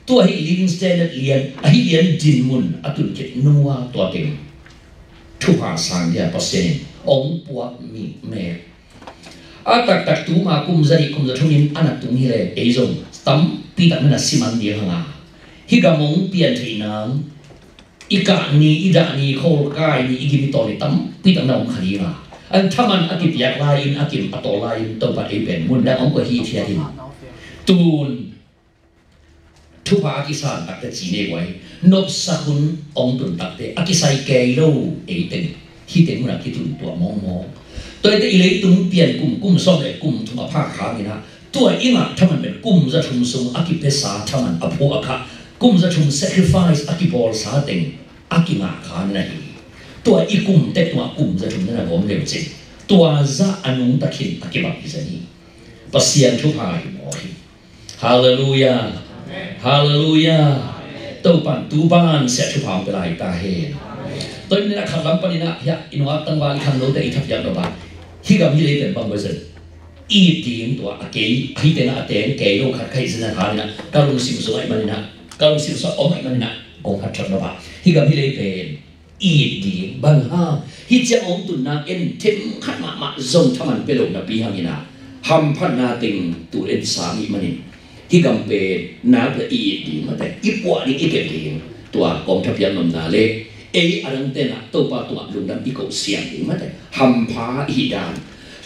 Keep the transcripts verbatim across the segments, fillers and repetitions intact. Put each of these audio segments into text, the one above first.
Tua hi living standard lian, ahi lian dinmun a tun khit nungua tua teng thupha sang dia Pasian in ong puak mi mek. A taktak tuma kum za nih kum za thum in a na tung hi le ei zong tampi tak na na siman ding hanga. Hi gam ong pian thei nang i kah ni, i dah ni, khol kai ni, i gim i tawl ni tampi tak na ong kha ding a. An thaman a kipiak lai in, a kim a tawl lai in Topa ei pen mun dang ong koih hi thia ding. Tun thupha a kisan takte ci nei uai. Nopsak hun ong tun takte a kisai kei lo ei teng. Hi teng hun a kitun tua mawngmawng. Tua i te i leitung pian kum, kum sawm le kum thum a phak hangin a, tua i ngah thaman pen kum za thum sung a kipiasa thaman a phu a kha, kum za thum sacrifice a kibawlsa teng a kingah kha na hi. Tua i kum tek tua kum za thum na na gawm leu cin, tua za a nungta khin a kibang hi za hi. Pasian thupha hi mawk hi. Halleluia. Halleluia. Topan tu ban sia thupha ong pe lai ta hen. Tua in a khat lam panin a, hia, i nuak tangval i khangnote i thapiak nop a, hi gam hi lei pen bang bai zen. I it ding tua a kei, a hi tena a teng kei lo khat ka hi zen a, ka lungsim sung ahih manin a, ka lungsim sung a om ahih manin a, kong khat thot nop a, hi gam hi lei pen i it ding. Bang hang, hi ciang ong tunna en themkhat mahmah zong thaman pe lo napi hangin a, hamphatna teng tu en sang i hih manin, hi gam pen nak le i it ding mate, i puah ding, i kep ding. Tua kong thapiak nopna le ei a dang tenah Topa tungah lungdam i koh siang ding mate, hampha i hih dan.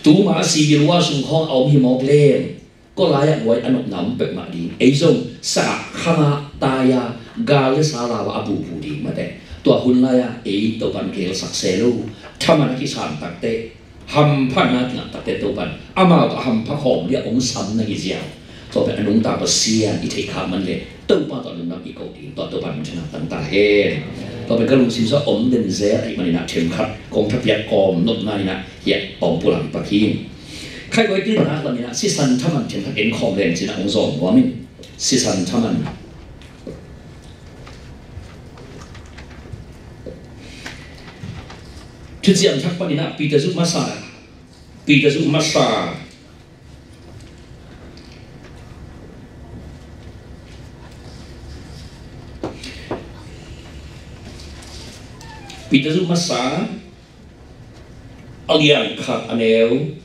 Tuma a sibilua sung khawng a om hi mawk leng, ko lai-ah guai a nopna om peuhmah ding. Ei zong sakah khangah tai-a gal le sa lau-ah a bubu ding mate. Tua hun lai-ah ei Topan gelsak se lo. Thaman a kisan takte, hamphatna kingah takte Topan amau tawh hampha khawm dia ong sam na hi ziau. Tua pen a nungta Pasian i theih khak man le Topa tawh lungdam i koh ding. Tua Topan min thang tang ta hen. Tua pen ka lungsim sung om den zel ahih manin a themkhat kong thapiak kawm nopna in a hiah ong pulang pak hi. Khai koi tu nak lamin a sisan thaman themkhat en khawm leng cin a ong zawm nuam in. Sisan thaman. Thuciam Thak panin a Peter Zuk Masa. Peter Zuk Masa. Peter Zuk Masa a lian khat a neu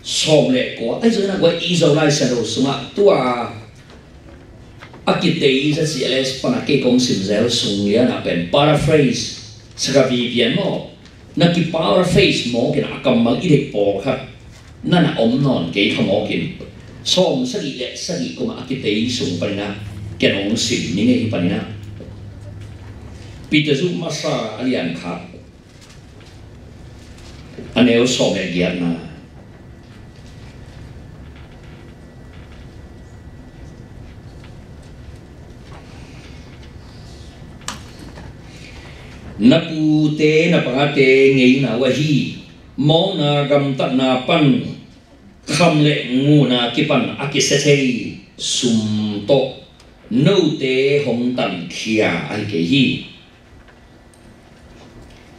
sawm le kua, ahi zongin a guai i Zolai Siangtho sungah tua a kitei za C L S pan a kei kong sim zel sung lian a pen paraphrase, saka bibian maw, na ki paraphrase mawk in a kammal i deih pawlkhat na na om nawn kei kha mawk in, sawm sagih le sagih kum a kitei sung panin a ken ong sim ni ngei hi panin a. Peter Zuk Masa a lian khat a neu sawm le giatna. Na pute na pate ngeina uh ahi mawkna gamtatna pan kham le ngun a kipan a kisia thei sum tawh note hong tankhia ahi kei hi.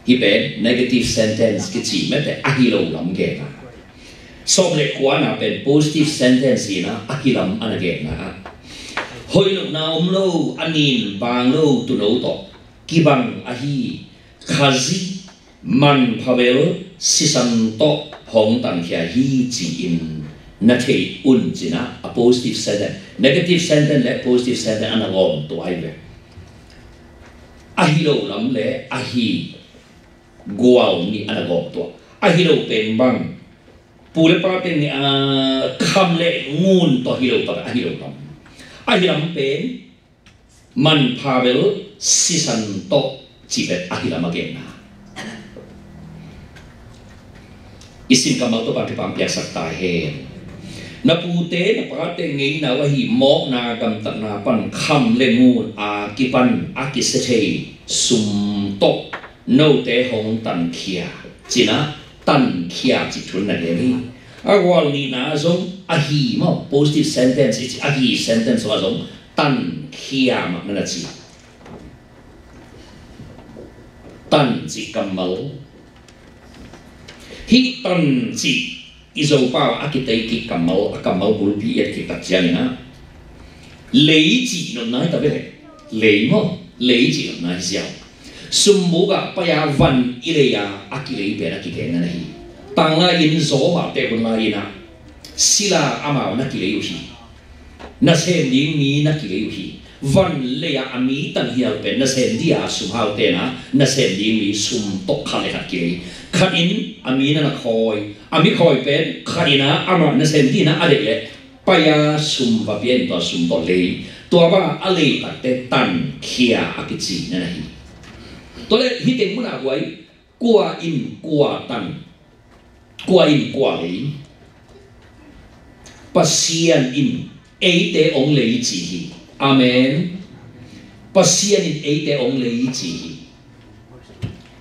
Hih pen negative sentence kici mete, ahi lo lam genna. Sawm le kuana pen positive sentence ina ahi lam ana genna. Hoih lohna om lo, a nin bang lo tuuno tawh kibang ahi, Khazih manpha bel sisan tawh hong tankhia hi ci-in na thei un cina a positive sentence. Negative sentence le positive sentence ana gawm tua hi ve. Ahi lo lam le ahi gual ni ana gawm tua. Ahi lo pen bang, pu le pa pen ni a kham le ngun tawh hi lo tua, ahi lo lam. Ahi lam pen manpha bel sisan tawh ci pen ahi lam a genna. I sin kammal tawh pan thupha piaksak ta hen. Na pute na pate ngeina uh ahi mawkna gamtatna pan kham le ngun a kipan a kisia thei sum tawh note hong tankhia cina tankhia ci thun na gen hi. A gual nihna zong ahi maw, positive sentence i ci, ahi sentence a zong tankhia mah na na ci. Tan cih kammal. Hih tan cih i Zopau a kitei kik kammal, a kammal bulpi i et kik tak ciangin a, Lei cih nopna hi ta ve le. Lei maw? Lei cih nopna hi ziau. Sumbuk ah pai-a van i lei-a a kilei pen a kigenna na hi. Tanglai in Job ah pek hun lai-in ah sila amau na kilei uh hi. Nasem ding mi na kilei uh hi. Van lei-a a mi tanghial pen nasem dia sum hau tena nasem ding mi sum tawh khat le khat kilei. Khat in a mi na na khawi. A mi khawi pen khat in ah amah nasem dina a deih leh pai-a sum va pia in tua sum tawh lei. Tua bang a lei takte tankhia a kici na na hi. Tua le hih teng munah guai, kua in kua tan, kua in kua lei. Pasian in eite ong lei ci hi. Amen. Pasian in eite ong lei ci hi.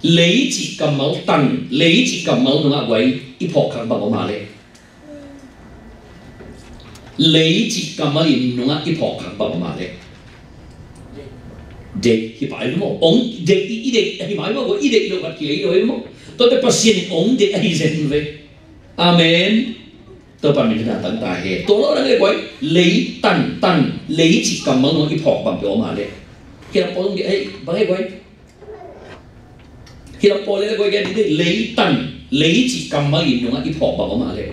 Lei cih kammal tan, lei cih kammal nungah guai i phawk khak bang om a leh. Lei cih kammal in nungah i phawk khak bang om a leh. Deih hi pah hi maw? Ong deih i, i deih hi mah hi maw? I deih lo khat kilei lo hi maw? Tuate Pasian in ong deih ahi zen ve. Amen. Topa min thang tang ta hen. Tua lo dang le guai, lei tan tan, lei cih kammal nungah i phawk bang peuh om a leh. Kei a pawl ong deih ahi bang hi guai. Hi lam pawl le guai gen dih, lei tan, lei cih kammal in nungah i phawk bang om a leh.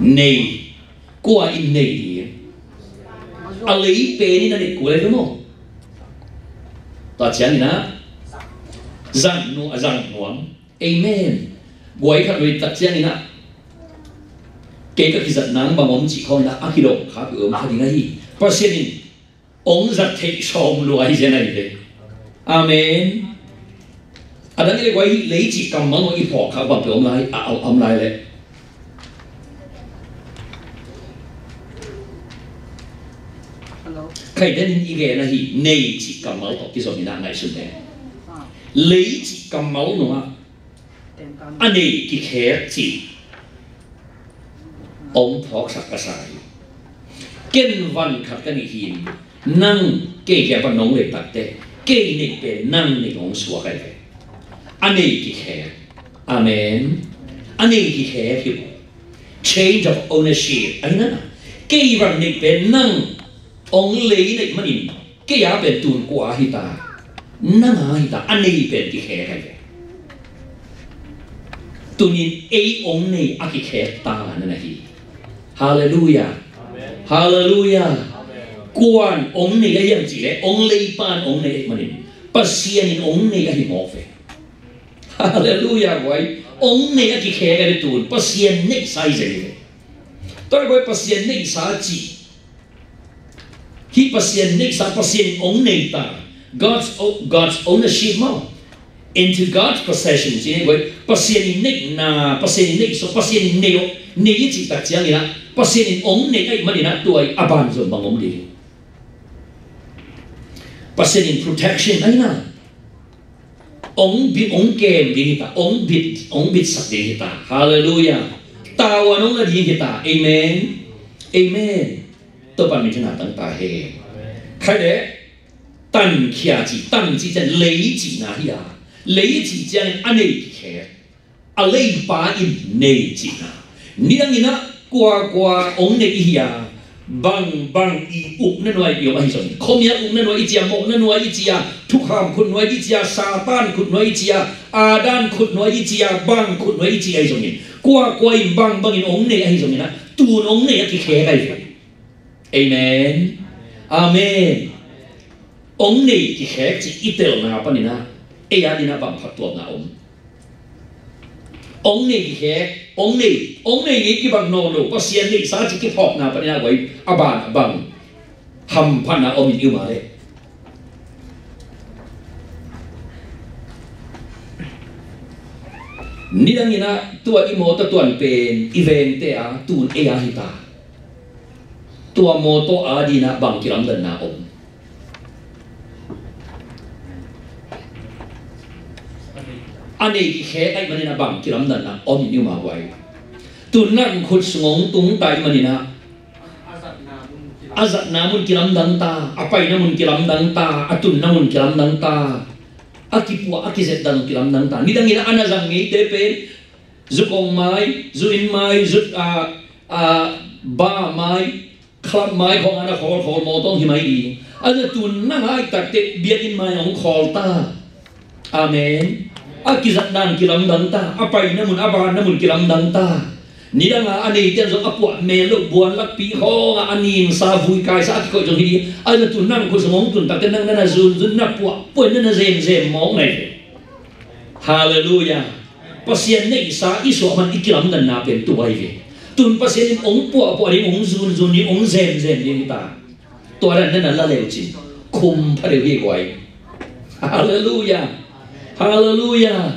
Nei. Kua in nei dih. A lei pen in a nei kul le maw? Tua ciangin ah zang nu a zang nuam. Amen. Guai khat lui tak ciangin ah kei ka kizat nang bang om cih khawng in ah a kidong kha peuh om kha ding ahi. Pasian in ong zat theih sawm lua hi zen ahi ve. Amen. A dang i le guai hi, lei cih kammal nungah i phawk khak bang peuh om lai, a, a, om lai leh. Khai den in i gen ahi, nei cih kammal tawh kizom in ah ngaihsun le. Lei cih kammal nungah a nei kikhek cih ong phawksak ka sa hi. Ken van khat ka nih hi. Nang kei kiang pan nong lei takte, kei neih pen nang neih ong suak ahi ve. A nei kikhek. Amen. A nei kikhek hi. Change of ownership. Ahi na, kei van neih pen nang ong lei neih manin kei a pen tun kua hi ta? Nang a hi ta. A nei pen kikhek ahi ve. Tunin ei ong nei a kikhek ta na na hi. Halleluiah. Halleluiah. Kuan ong nei a hiam cih leh ong leipa'n ong nei manin Pasian in ong nei ahi mawk ve. Halleluiah guai. Ong nei a kikhek ahi ve tun. Pasian neihsa hi zen hi ve. Tua guai Pasian neihsa cih hi Pasian neihsa, Pasian in ong nei ta. God's o-, God's ownership maw. Into God's possession. Ci nei guai, Pasian in neihna, Pasian in neihsa, Pasian in nei, nei i cih tak ciangin ah Pasian in ong nei ahi manin ah tua i a ban zong bang om ding. Pasian in protection ahi na. Ong bit, ong kem ding hi ta, ong bit, ong bitsak ding hi ta. Halleluiah. Tavuan ong la ding hi ta. Amen. Amen. Topa min thang tang ta hen. Khai le, tankhia cih, tan cih ciang lei cihna hi a. Lei cih ciangin a nei kikhek. A leipa in nei cihna. Nidangin ah kuakua ong nei i hi a, bangbang i ukna nuai i om ahi zongin, khuamial ukna nuai i ci a, mawhna nuai i ci a, thukham khut nuai i ci a, Satan khut nuai i ci a, Adam khut nuai i ci a, bang khut nuai i ci ahi zongin, kuakua in bangbangin ong nei ahi zongin ah, tun ong nei a kikhek ahi zongin. Amen. Amen. Ong nei kikhek cih i telna panin ah ei a dingin ah bang phattuamna om? Ong nei kikhek, ong nei, ong nei ngei kibang nawn lo, Pasian neihsa cih kiphawkna panin ah guai a ban a bang hamphatna om in i um a leh. Nidangin ah tua i mawtaw tuan pen i vengte a tun ei a hi ta. Tua mawtaw a dingin ah bang kilamdanna om? A nei kikhek ahih manin ah bang kilamdanna om in i um a guai? Tun nang khut sung ong tung ta ahih manin ah a zatna mun kilamdang ta, a paina mun kilamdang ta, a tunna mun kilamdang ta, a kipuah a kizetdan kilamdang ta. Nidangin ah a na zang ngeite pen zukong mai, zu inn mai, zu, a, a, bar mai, Club mai khawng a na khawlkhawl mawtaw hi mai ding. A na tun na ngaih takteh biakinn mai hong khawl ta. Amen. A kizat dan kilamdang ta, a paina mun, a banna mun kilamdang ta. Nidanga a neite zong a puah mel loh buan lakpi khawngah a ninsa vui kaisa a kikoih zong hi ding. A na tun nang khut sung hong tun takteh nang na na zunzun na puah puah na na zemzem mawk nai ve. Halleluiah. Pasian neihsa i suah man i kilamdanna pen tua hi ve. Tun Pasian in hong puahpuah ding, hong zunzun ding, hong zemzem ding hi ta. Tua dan na na la leu cin khum pha deuh hi guai. Halleluiah. Halleluiah.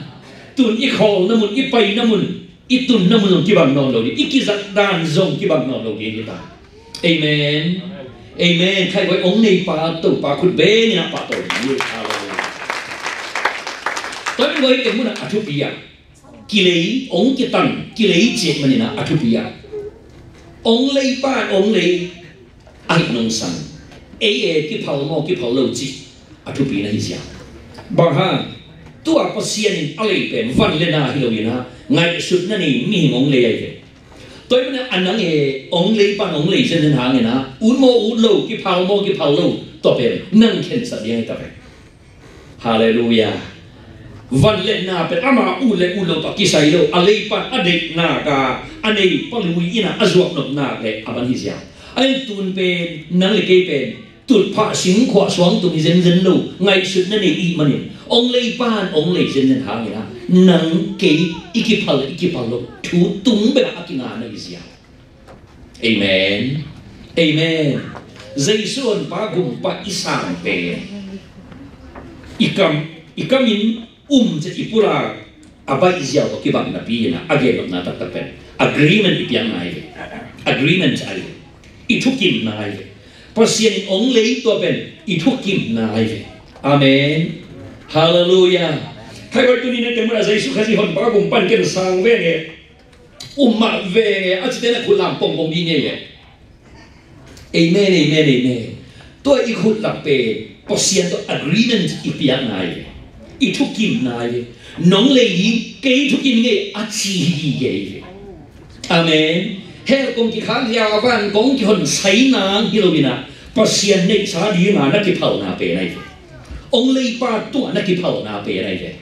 Tun i khawlna mun, i paina mun, i tunna mun zong kibang nawn lo ding, i kizat dan zong kibang nawn lo ding hi ta. Amen. Amen. Khai guai, hong neipa Topa khut bengin a pahtawi ding hi. Halleluiah. Tua hi guai, teng munah a thupi ah kilei, hong kitang kilei cih maninah a thupi ah hong leipa, hong lei a hi nungsang. Ei e, kiphal maw kiphal lo cih a thupi na hi ziau. Bang hang? Tua Pasian in a lei pen van le na hi loinah ngaihsutna nei mihing hong lei ahi ve. Tua hi maninah a nang e, hong leipa hong lei zenzen hanginah ut maw ut lo, kiphal maw kiphal lo, tua pen nang khensat ding ahi ta ve. Halleluiah. Van le na pen ama ut le ut lo tawh kisai lo, a leipan a deihnak a, a neipa lui innah a zuak nopnak le a man hi ziau. A in tun pen nang le kei pen tutphah singkhuah suangtum hi zenzen lo, ngaihsutna nei i hih manin hong leipan hong lei zenzen hanginah nang kei i kiphal i kiphal lo thu tung bekah a kinga na hi ziau. Amen. Amen. Jesu honpa gumpa i sang pen i kam, i kamin um ciat i pulak a baih ziau tawh kibang napi inah a gennopna taktak pen agreement i piakna ahi ve. Agreement ahi ve. I thukimna ahi ve. Pasian in hong lei tua pen i thukimna ahi ve. Amen. Halleluiah. Khai guai, tuni na teng munah Jesu Khazih honpa gumpa in ken sang veng e, um mah veng e, a cite na khut lam pongpong ding hi e. Amen, amen, amen. Tua i khut lam pen Pasian tawh agreement i piakna ahi ve. I thukimna ahi ve. Nong lei ding, kei thukim ing e a ci hi gige ahi ve. Amen. Hell kong kikhak zia, van kong kihon sai nang hi loinah Pasian neihsa dinga na kiphalna pen ahi ve. Hong leipa tungah na kiphalna pen ahi ve.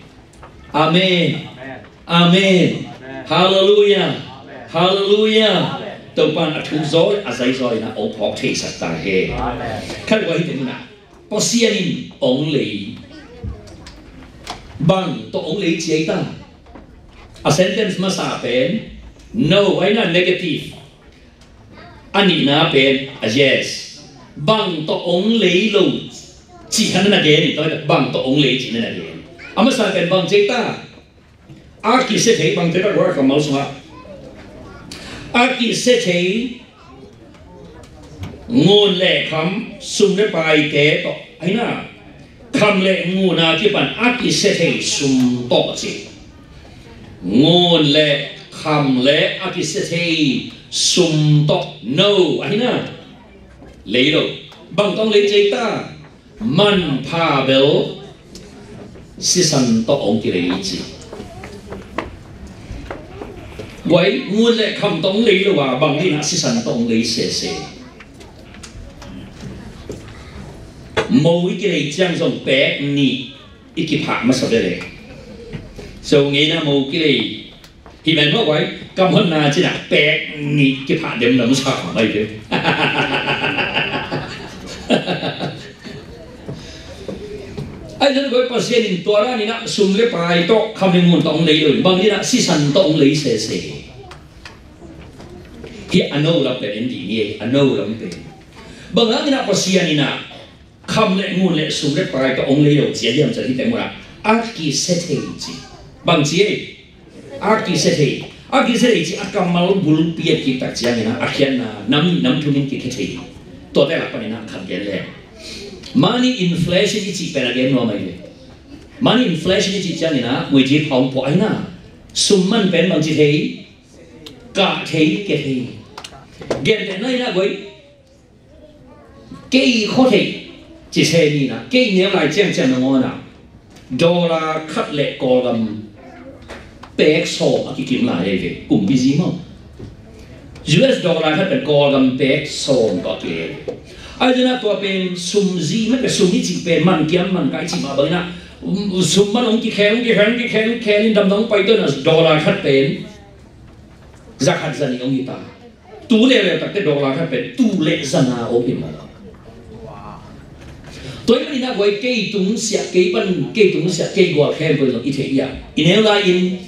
Amen. Amen. Halleluiah. Halleluiah. Topan a thu zaw a zai zaw inah hong phawk theisak ta hen. Khai guai, hih teng munah Pasian in hong lei. Bang tawh hong lei ci ahi ta? A sentence masa pen no, ahi na negative. A nihna pen a yes. Bang tawh hong lei lo cih kha na na gen hi, tua bang tawh hong lei cih na na gen. A masa pen bang ci ahi ta? A kisia thei, bang ci ahi ta, guai, kammal sungah a kisia thei ngun le kham, sum le paite tawh, ahi na, kham le ngun a kipan a kisia thei sum tawh ci. Ngun le kham le a kisia thei sum tawh no, ahi na, lei lo. Bang tawh hong lei ci ahi ta? Manpha bel sisan tawh hong kilei ci. Guai, ngun le kham tawh hong lei lo a, bang dinah sisan tawh hong lei sese? Mo i kilei ciang zong pek nih i kiphah masa bel e. So ngeina mo kilei hih man mah guai, kam honna cinah pek nih kiphah demdam sa khong ahi ve. Ahi zong guai, Pasian in tua dan inah sum le pai tawh, kham le ngun tawh hong lei lo, bang dinah sisan tawh hong lei sese? Hih a no lam pen en dih ni e, a no lam pen. Bang hang inah Pasian inah kham le ngun le sum le pai tawh hong lei lo ci a hiam cih leh, hih teng munah a kisia thei ci. Bang ci e? A kisia thei. A kisia thei ci a kammal bulpi a kiktak ciangin a khiatna nam nih nam thum in kikhia thei. Tuate lak panin a khat gen leng, money inflation i cih pen a gen nuam ahi ve. Money inflation i cih ciangin a ငွေကြေးဖောင်းပွ ahi na, sum man pen bangci thei, kah thei, kia thei. Gentehna in a guai, kei khua thei ci se ni na, kei neu lai ciangciang nangawn a dollar khat le Kawlgam pek sawm a kikim lai ahi ve, kum busy maw. U S dollar khat pen Kawlgam pek sawm tawh a kilei. Ahi zongin ah tua pen sum zi, mah pen sum i cih pen man kiam man kah i cih mah bangin ah, um, sum man hong kikhel, hong kikhel, hong kikhel, hong kikhel in damdam hong pai tawh in ah dollar khat pen za khat za nih hong hi ta. Tu leuleu takteh dollar khat pen tul le za nga hong hi mawk. Tua ahih manin ah guai, kei tungsiah, kei pan, kei tungsiah, kei gual khempeuh zong i theih hi a, i neu lai-in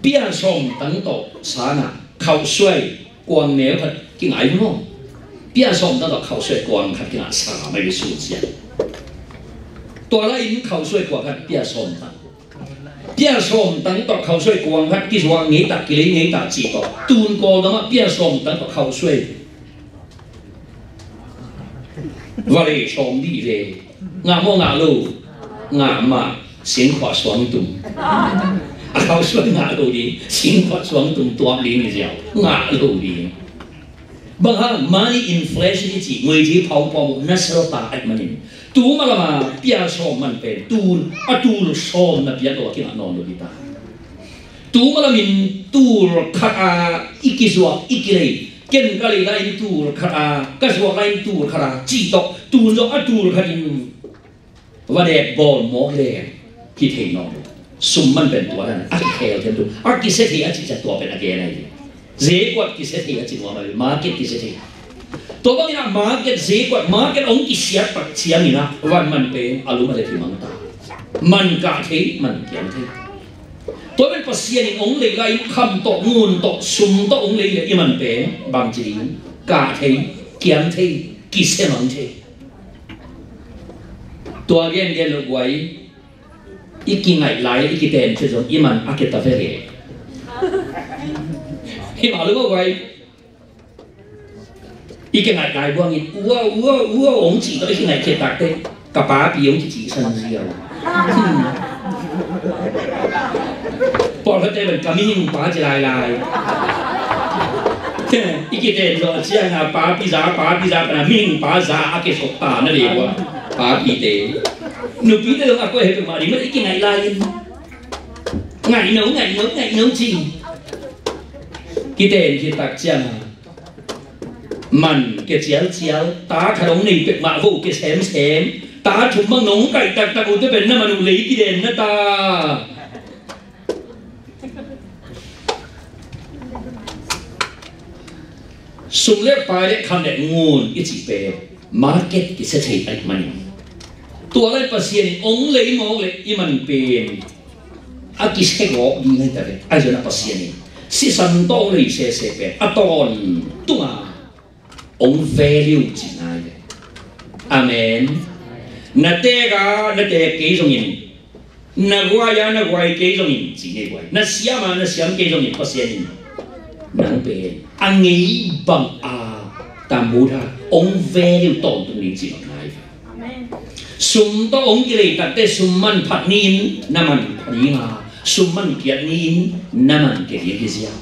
pia sawm tang tawh sa-in ah khauhsuai kuang neu khat kingah hi maw. Pia sawm tang tawh khauhsuai kuang khat kingah sa mai ve, sun sia. Tua lai-in khauhsuai kuang khat pia sawm tang, pia sawm tang tawh khauhsuai kuang khat kizuak ngei ta, kilei ngei ta cih tawh, tun Kawlgam ah pia sawm tang tawh khauhsuai vale sawm dih ve. Ngah maw, ngah lo? Ngah mah, singkhuah suang tum. A khauhsuai ngah lo ding, singkhuah suang tum tuak ding hi ziau. Ngah lo ding. Bang hang, money inflation i cih, ငွေကြေးဖောင်းပွမှု natural ပါ ahih manin, tu ma lam a pia sawm man pen tul, a tul sawm na piak lo a kingah nawn lo hi ta. Tu ma lamin tul khat a i kizuak, i kilei, ken ka lei lai-in tul khat a, ka zuak lai-in tul khat a cih tawh, tun zong a tul khat in va dek bawl mawk leng hi thei nawn lo. Sum man pen tua dan a kikhel thei tu, a kisia thei a cih ciang tua pen a gen ahi. Zei kuat kisia thei a ci nuam ahi, market kisia thei. Tua bangin ah market, zei kuat market hong kisiat tak ciangin ah van man pen a lum a let hi mang ta. Man kah thei, man kiam thei. Tua pen Pasian in hong lei lai-in kham tawh, ngun tawh, sum tawh hong lei leh i man pen bangci ding? Kah thei, kiam thei, kisia mang thei. Tua gengen lo guai, i kingaih lai, i kiten khit zong i man a keta ve le. Hi mah lo guai. I kingaih lai buangin ua, ua, ua hong cih tawh i kingaih khit takteh ka papi hong kicihsan ziau. Hmm. Pawlkhatte pen ka mihing pa ci lailai. I kiten zawh ciangin a papi za, papi za, pen a mihing pa za a kisop ta na ding ua. Papite, nupite zong a koih heh peuhmah ding mah, i kingaih lai-in. Ngaihno, ngaihno, ngaihno ci. Kiten khit tak ciangin man kia cialcial, ta khat hong nei peuhmah vo kia semsem, ta thum bang nong kaih taktak uh teh pen na man uh lei kiden na ta. Sum le pai le kham le ngun i cih pen market kisia thei ahih manin, tua lai Pasian in hong lei mawk le i man pen a kisia gawp ding ahi ta ve. Ahi zongin a Pasian in sisan tawh hong lei sese pen a tawntung a hong value cihna hi ve. Amen. Na teek a na teek kei zongin, na guai a na guai kei zongin, ci ngei guai, na siam a na siam kei zongin Pasian in nang pen a ngei bang a tambuda hong value tawntung ding cih bang hi ve. Sum tawh hong kilei takteh sum manphat ni-in na manpha ding a, sum mankiat ni-in na mankia ding hi ziau.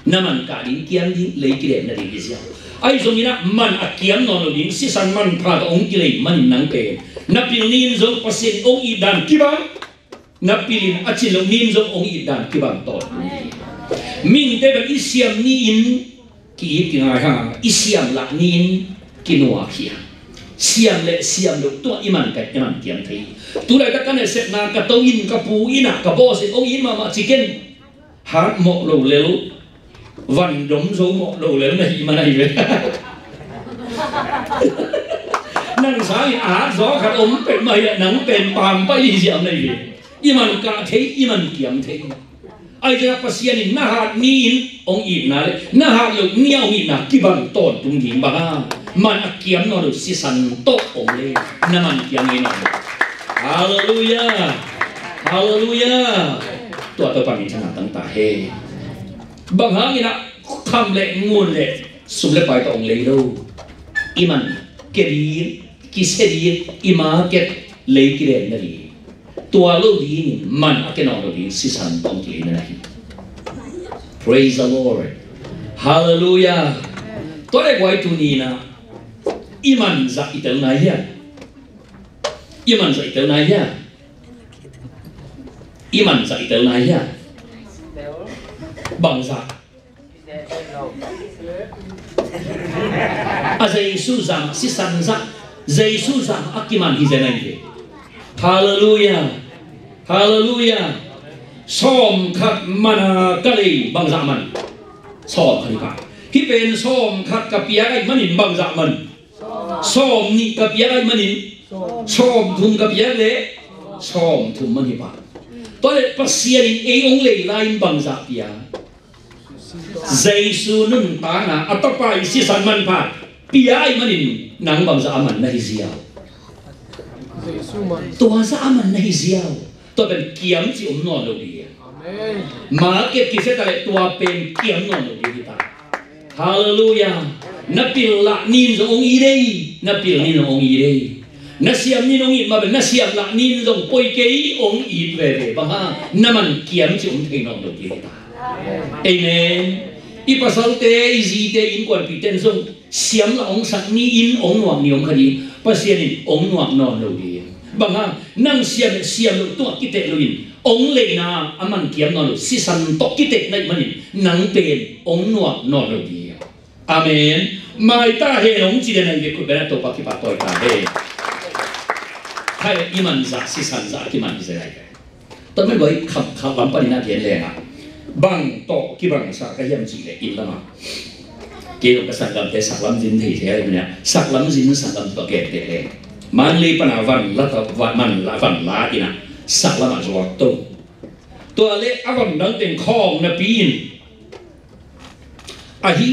Na man kah ding, kiam ding, lei kidem nading hi ziau. Ahi zongin ah man a kiam nawn lo ding, sisan manpha tawh hong kilei manin nang pen na pil ni-in zong Pasian hong it dan kibang, na pilin a cin lo ni-in zong hong it dan kibang tawn. Mihingte bel i siam ni-in ki-it kingai hang, i siam lah ni-in kinuak hi hang. Siam le siam lo tua i man kai, i man kiam thei. Tu laitak ka nasepna, ka to in, ka pu in ah, ka boss in hong it mahmah ci ken. Hat mawh lo lel, van dom zo mawh lo lel na hih man ahi ve. Nang sangin a hat zaw khat om peuhmah hi a, nang pen pampai hi ziau na hi ve. I man kah thei, i man kiam thei. Ahi zongin Pasian in na hat ni-in hong itna le na hat loh ni-a hong itna kibang tawntung ding bang a, man a kiam nawn lo sisan tawh hong lei, na man kiam ngei nawn lo. Halleluiah. Halleluiah. Tua Topa min thang a tang ta hen. Bang hangin ah kham le ngun le sum le pai tawh hong lei lo. I man kia ding, kisia ding, i market lei kidem nading, tua lo dingin man a kia nawn lo ding sisan tawh hong kilei na hi. Praise the Lord. Halleluiah. Tua le guai, tuni-in ah i man zah i tel nai hiam? I man zah i tel nai hiam? I man zah i tel nai hiam? Bang zah? A Jesu zang sisan zah, Jesu zang a kiman hi zen ahi ve. Halleluiah. Halleluiah. Sawm khat mana ka lei bangzah man. Sawm khat hi pah. Hih pen sawm khat ka piak ahih manin bangzah man. Sawm nih ka piak ahih manin sawm thum ka piak leh sawm thum man hi pah. Tua leh Pasian in ei hong lei lai-in bangzah pia. Jesu nuntakna a tapa i sisan manpha pia ahih manin nang bangzah a man na hi ziau. Tua zah a man na hi ziau. Tua pen kiam ci om nawn lo ding. Market kisia ta leh tua pen kiam nawn lo ding hi ta. Halleluiah. Na pil lah nin zong hong it ei. Na pil nin zong hong it ei. Na siam nin hong it mah bel na siam lah nin zong poi kei, hong it veve. Bang hang? Na man kiam ci om thei nawn lo ding hi ta. Amen. I pasalte, i zite, innkuanpihte in zong siam lah hong sak ni in hong nuak ni om kha ding. Pasian in hong nuak nawn lo ding. Bang hang? Nang siam leh siam loh tungah kiteh loin hong leina a man kiam nawn lo, sisan tawh kiteh na hih manin nang pen hong nuak nawn lo ding. Amen. Mai ta hen, hong ci den ahi ve. Khut beng a, Topa kipahtawi ta hen. Khai i man zah, sisan zah a kiman hi zen ahi ve. Tua man bang i khamkham lam panin a gen leng a, bang tawh kibangsa ka hiam cih leh inn lamah. Kei zong ka sanggamte saklam zin thei thei ahi manin a, saklam zin sanggamte tawh gen teh leng, Mandalay pan a van la ta, van, man la, van la in a, saklam ah zuak to. Tua leh a van dang teng khawng napi in, ahi,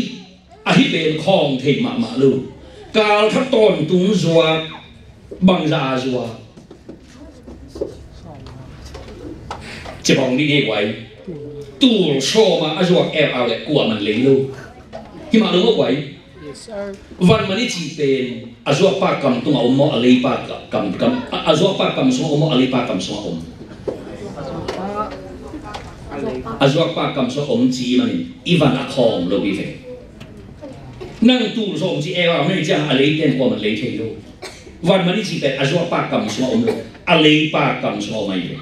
ahi pen khawng thei mahmah lo. Kal khat tawntung zuak, bangzah a zuak. Ci bang dih ngei guai. Tul sawm a a zuak eu au leh kuaman lei lo. Hi mah lo maw guai. Van man i cih pen a zuakpa kam tungah om maw, a leipa kam, kam, a, a zuakpa kam sungah om maw, a leipa kam sungah om? A zuakpa kam sungah om ci manin i van a khawng lo hi ve. Nang tul sawm ci eu a, hong nei ciang a leite in kuaman lei thei lo. Van man i cih pen a zuakpa kam sungah om lo, a leipa kam sungah om ahi ve.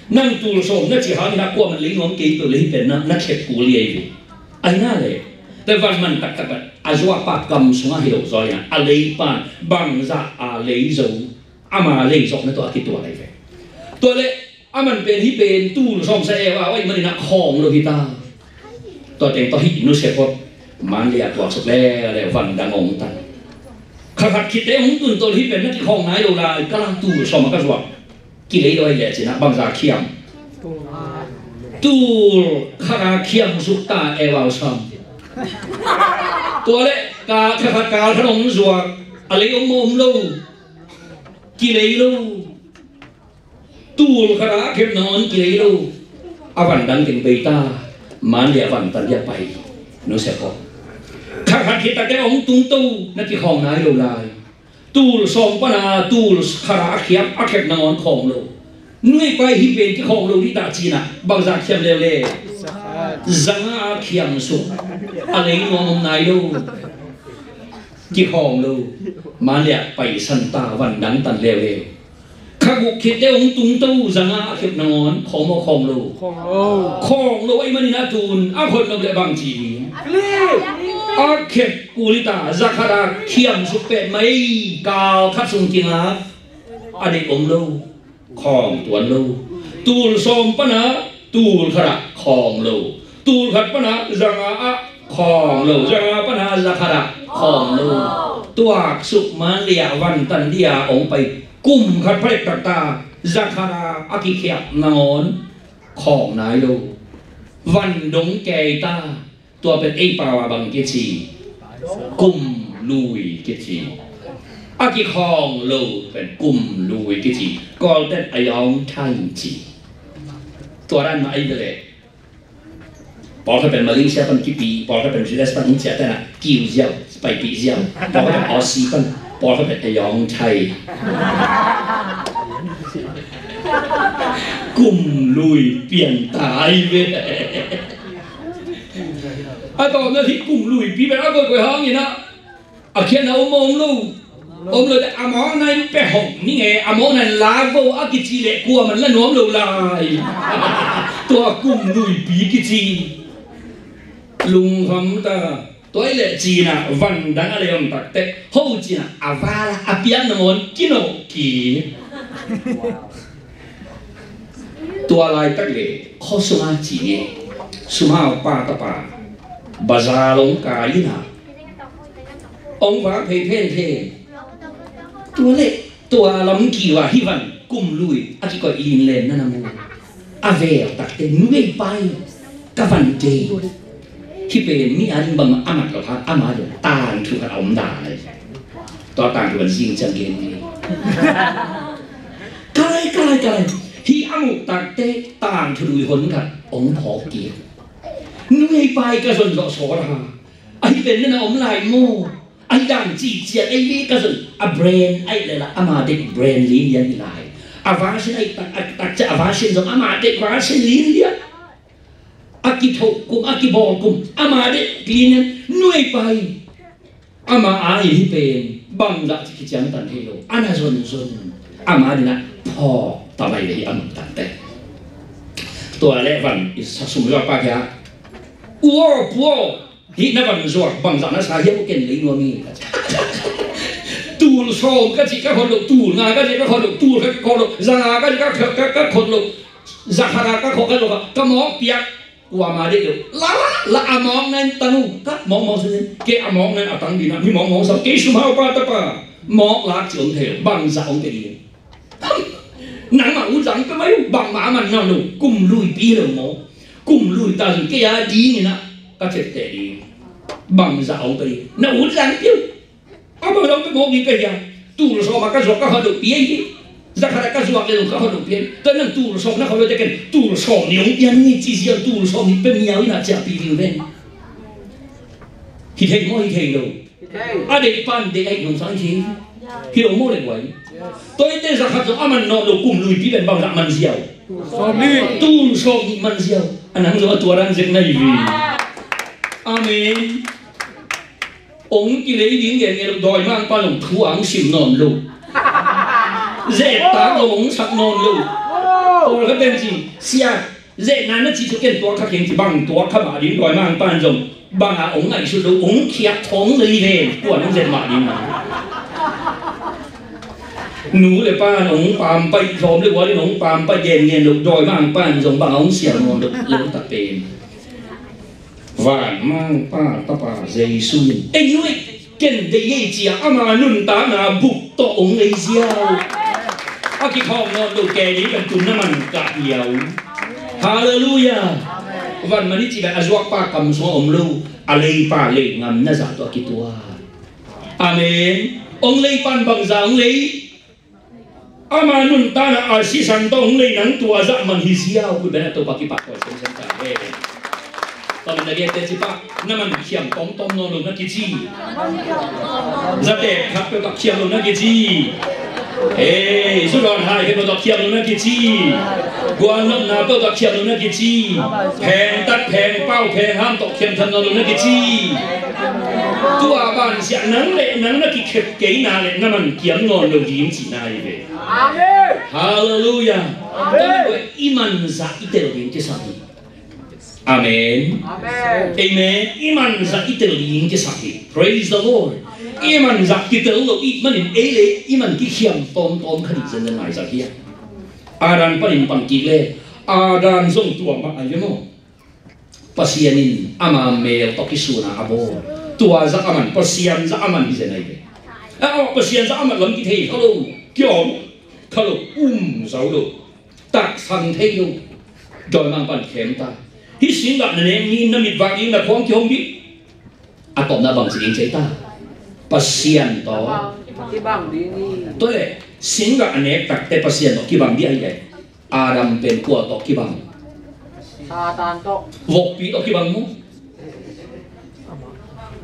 Nang tul sawm na cih hangin a kuaman lei nuam kei peuh leh hih pen na, na khep kul hi ahi ve. Ahi na leh, tua van man taktak pen a zuakpa kam sungah hi lo zaw in a, a leipa bangzah a lei zo, ama lei zawhna tawh a kituak ahi ve. Tua leh a man pen hih pen tul sawm sa eu au ahih manin a khawng lo hi ta. Tua teng tawh hih nusia phot, Mandalay a tuaksuk leuleu, van dang hong tan. Kha khat khitte hong tun tawh hih pen na kikhawng nai lo lai, ka lang tul sawm a ka zuak. Kilei lo ahi leh ci-in a bangzah khiam. Tul khat a khiam suk ta eu au sam. Tua leh ka, kha khat kal khat hong zuak, a lei om maw om lo? Kilei lo. Tul khat a khep nangawn kilei lo. A van dang teng bei ta. Mandalay a van tan dia pai. Nusia phot. Kha khat khit takte hong tung to, na kikhawng nai lo lai. Tul sawm pan a tul khat a khiam, a khep nangawn khawng lo. Nuai pai, hih pen kikhawng lo dih ta ci-in a, bangzah khiam leuleu? Za nga a khiam suk. A lei nuam om nai lo. Kikhawng lo. Mandalay a paisan ta, van dang tan leuleu. Kha guk khitte hong tung to, za nga a khep nangawn khawng maw, khawng lo? Khawng lo. Khawng lo ahih manin a tun a khot nop leh bang ci ding? A khep kul hi ta. Za khat a khiam suk pet mai, kal khat sung kingak. A deih om lo. Khawng tuan lo. Tul sawm pan a tul khat ah khawng lo. Tul khat pan a za nga ah khawng lo. Za nga pan a za khat ah khawng lo. Tuaksuk Mandalay ah van tan dia hong pai kum khat pha leh taktak za khat a a kikhiat nangawn khawng nai lo. Van dong kei ta. Tua pen ei pau ah bang kici? Kum lui kici. A kikhawng lo pen kum lui kici. Kawlten a yawng thang ci. Tua dan mah ahi ve leh. Pawlkhat pen Malaysia pan kipih, pawlkhat pen U S pan hong ciah ten a kiu ziau, paipih ziau. Pawlkhat pen Aussie pan, pawlkhat pen a yawng thai. Kum lui pian ta ahi ve. A tawpna hih kum luipi pen a koikoi hangin a, a khiatna om maw om lo? Om lo teh a mawkna in pia hong ning e, a mawkna in lak vo a kici leh kuaman la nuam lo lai. Tua kum luipi kici. Lungkham ta. Tua i leh cina van dang a lei om takte ho cina a vala a piak nangawn kinawh ki. Tua laitak le khuasunga ci nge sumau pa tapa bazar long kai ina ong vak phei phenphen. Tua le tua lam kiwa hi van kum lui a kikoih linlen na na mu. A vel takte nuei pai ka van dei. Hi pen mi a ding bang a mat lo kha ama ding tangthu khat a om dan ai. Tua tangthu kan zing ciang gen ni. Kalai kalai kalai. Hi a muk takte tangthu lui hon khat ong phawk kik. Nuei pai ka zon zawh sawt a ha. Ahi pen nana om lai maw? Ahi dan ciciat ei ve ka zon a brand ahi lela ama dek brand linlian hi lai. A version ahi tak a takcia a version zong ama dek version linlian. A kithoh kum a kibawl kum ama dek linlian nuei pai. Ama a in hi pen bangzah ci kician tan thei lo ana zonzon. Ama dina phawk tamai le hi amuk tante. Tua le van i sa sum zuak pa kia. Uo puo. Hih na van zuak bangzah na sa hiam uh ken lei nuam hi. Tul sawm ka cih ka khot loh, tul nga ka cih ka khot loh, tul khat ka khot loh, za nga ka cih ka, ka, ka khot loh, za khat a ka khot ka loh, ka mawk piak. Kuama deih loh la, la a mawk na in tang uh ka mawk mawk sin. Kei a mawk na in a tang dina mi mawk mawk sa kei sumhau pa tapa mawk lak ci om thei loh bangzah om thei ding. Nangmah ut zang pia mai uh bangmah a man nawn lo kum luipi hi lo maw? Kum lui ta zun kei a ding inah ka cetteh ding. Bangzah ong pia ding na ut zang pia uh. A bangzah ong pia mawk ding ka hia? Tul sawm a ka zuak ka hot lo pia hi. Zakhat a ka zuak le lo ka hot lo pia hi. Tua nang tul sawm na hot lo te ken tul sawm ni ong pia ni ci ziau tul sawm ni pia miau inah ciahpih ding ven. Hi thei maw hi thei lo? A deih pan deih aih nong sang hi. Hi lo maw le guai. Tua ite zakhat zong a man nawh lo kum luipi pen bangzah man ziau. Tul sawm nih man ziau. A nang zong a tua dan zek na hi vi. Amen. Ong kilei ding gen nge lo dawimangpa zong thu a ong sim nawn lo. Zehtak lo ong sak nawn lo. Paul ka pen ci sia. Zehna na cih thu ken tuak kha keng ci bang tuak kha mah ding dawimangpa'n zong bang a ong ngaihsut lo ong khiak thong lei ve kuan ong zet mah ding mah. Nu le pa'n ong pampai zom le ualin ong pampai gen ngen lo dawimangpa'n zong bang a ong sial nawn lo lel tak pen. Vanmangpa tapa Jesu in ei nuih ken dei ei cia ama nuntakna buk tawh ong ei ziau. A kikhawm nawn lo ke ding kan tun na man kah hiau. Halleluia. Van man i cih bek a zuakpa kam sungah om lo a leipa lei ngam na zah tawh a kitua. Amen. Ong leipan bangza ong lei. Ama nuntakna a sisan tawh hong lei nang tua zah man hi ziau kut bena Topa kipak koi semsem ta he. Pamin na gen te ci pak na man khiam tomtom nawn lo na kici. Zate khat peuh tak khiam lo na kici. Hei, zudan hai peuh tak khiam lo na kici. Guan nopna peuh tak khiam lo na kici. Pheng tat pheng pau pheng ham tawh khiam tham nawn lo na kici. Tua ban siah nang le nang na kikhep keina le na man kiam nawn lo ding cihna hi ve. Halleluia. Tua i manzah i tel ding kisam hi. Amen. Amen. I manzah i tel ding kisam hi. Praise the Lord. I manzah kitel lo i manin ei le i man kikhiam tawmtawm kha ding zen zen ngaizak hi a. Adam panin pan kik le Adam zong tua mah a hi maw? Pasian in ama mel tawh kisuna a bawl. Tua zah a man Pasian zah a man hi zen ahi ve. A awh Pasian zah a man lam kithei kha lo. Kiawm kha lo. Um zo lo. Taksan thei lo. Dawimangpa'n khem ta. Hih singgah na nek ni na mitvak ding na khuang kihong dih. A tawpna bang ci ding cei ta. Pasian tawh. Tua le singgah a nek takte Pasian tawh kibang dih ahi le. Adam pen kua tawh kibang? Satan tawh. Vokpi tawh kibang mu?